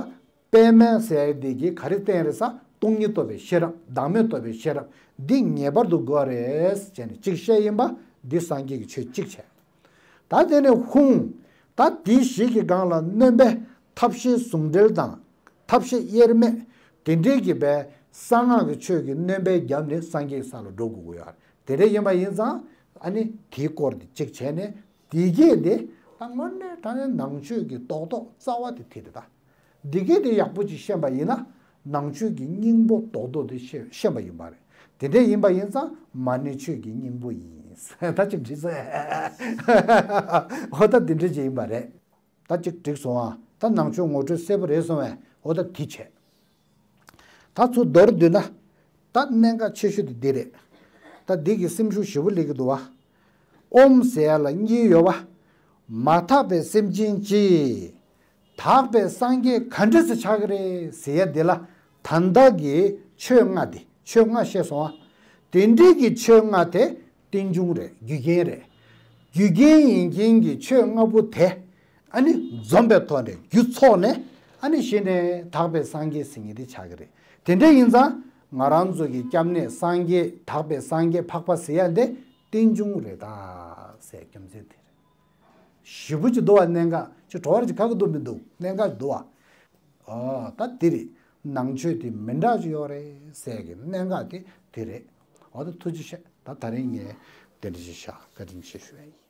པདྨ་ཟེར་ཡ་དེ་གིས་ག་རེ་བསྟན་རེད་ཟེར། སྟོང་ཉིད་རྟོགས་པའི་ཤེས་རབ། བདག་མེད་རྟོགས་པའི་ཤེས་རབ་འདི་ངེས་པར་དུ་དགོས་རེད་ཟེར་ནས་གཅིག་བཤད་ཡིན་པ་འདི་སངས་རྒྱས་ཀྱི་ཆོས་གཅིག་བྱས། ད་དེ་ནས་ཧཱུྃ། ད་དེ་བཞི་གི་སྒང་ལ་སྣོན་པའི་ཐབས་ཤེས་ཟུང་འབྲེལ་དང་། ཐབས་ཤེས་དབྱེར་མེད། དེ་འདྲའི་གི་བའི་གསང་སྔགས་ཀྱི་ཆོས་ཀྱི་སྣོན་པའི་རྒྱབ་ནས་སངས་རྒྱས་ས་ལ་འགྲོ་དགོས་ཀྱི་ཡོད་རེད། དེ་འདྲ་ཡིན་པ་ཡིན་ཙང་ཨ་ནི་དེའི་སྐོར་དེ་གཅིག་བྱས་ནས་དེ་གས་དེ་ད་དངོས་གནས་དྲང་གནས་ནང་ཆོས་ཀྱི་རྡོག་རྡོག་རྩ་བ་དེ་དེ་རེད་ད། འདི་གས་དེ་ཡག་པོ་ཅིག་ཤེས་པ་ཡིན་ན་ནང་ཆོས་ཀྱི་སྙིང་པོ་རྡོག་རྡོག་དེ་ཤེས་ཤེས་པ་ཡིན་པ་རེད། དེ་འདྲ་ཡིན་པ་ཡིན་ཙང་མ་ཎི་ཆོས་ཀྱི་སྙིང་པོ་ཡིན། ད་ཅིག་འགྲིག་སོང་། འོ་ད་འདི་འདྲ་ཅིག་ཡིན་པ་རེད། ད་ཅིག་འགྲིག་སོང་ཨ། ད་ནང་ཆོས་ངོ་སྤྲོད་གསལ་པོ་རེད་སོང་བས་འོ་ད་དེ་བྱས། ད་ཚུར་མདོར་བསྡུས་ན། ད་གནད་འགག་ཆེ་ཤོས་དེ་འདི་རེད། ད་འདི་གི་སེམས་ཤུགས་ཞེ་པོ་སླེབས་ཀྱི་འདུག་བ། ཨོཾ་ཟེར་ཡ་ལ་གཉིས་ཡོད་བ། མ་དག་པའི་སེམས་ཅན་གྱིས། དག་པའི་སངས་རྒྱས་ག་འདྲ་སེ་ཆགས་ཀྱི་རེད་ཟེར་ཡ་འདི་ལ་ད་ལྟ་གི་ཆོས་ལྔ་དེ་ཆོས་ལྔ་བཤད་སོང་བ། དེ་འདྲའི་གི་ཆོས་ལྔ་དེ་རྟེན་འབྱུང་རེད། རྒྱུ་རྐྱེན་རེད། རྒྱུ་རྐྱེན་ཡིན་མཁན་གྱི་ཆོས་ལྔ་པོ་དེ། ཨ་ནི་འཛོམས་པའི་ཐོག་ནས་རྒྱུ་ཚོགས་ནས་ཨ་ནི་གཞི་ནས་དག་པའི་སངས་རྒྱས་ཟེར་མཁན་དེ་ཆགས་ཀྱི་རེད། དེ་འདྲ་ཡིན་ཙང་ང་རང་ཚོ་གི་སྐྱབས་གནས་སངས་རྒྱས་དག་པའི་སངས་རྒྱས་འཕགས་པ་ཟེར་ཡ་འདི་རྟེན་འབྱུང་རེད་ད་ཟེར་རྒྱུ་མཚན་དེ་རེད། ཞེ་པོ་ཅིག་འདུག་བ། གནད་འགག་ཅིག་བྲོ་བར་ཅིག་ཁ་གི་འདུག་མི་འདུག་གནད་འགག་ཅིག་འདུག་བ། ཨོ་ད་དེ་རེད། ནང་ཆོས་དེ་མི་འདྲ་ཅིག་ཡོད་རེད་ཟེར་གི་གནད་འགག་དེ་དེ་རེད། འོ་ད་ཐུགས་རྗེ་ཆེ། ད་ད་རིང་ངས་དེ་འདྲ་ཅིག་བཞག་བཀའ་དྲིན་ཆེ་ཞུ་ཡ་ཡིན།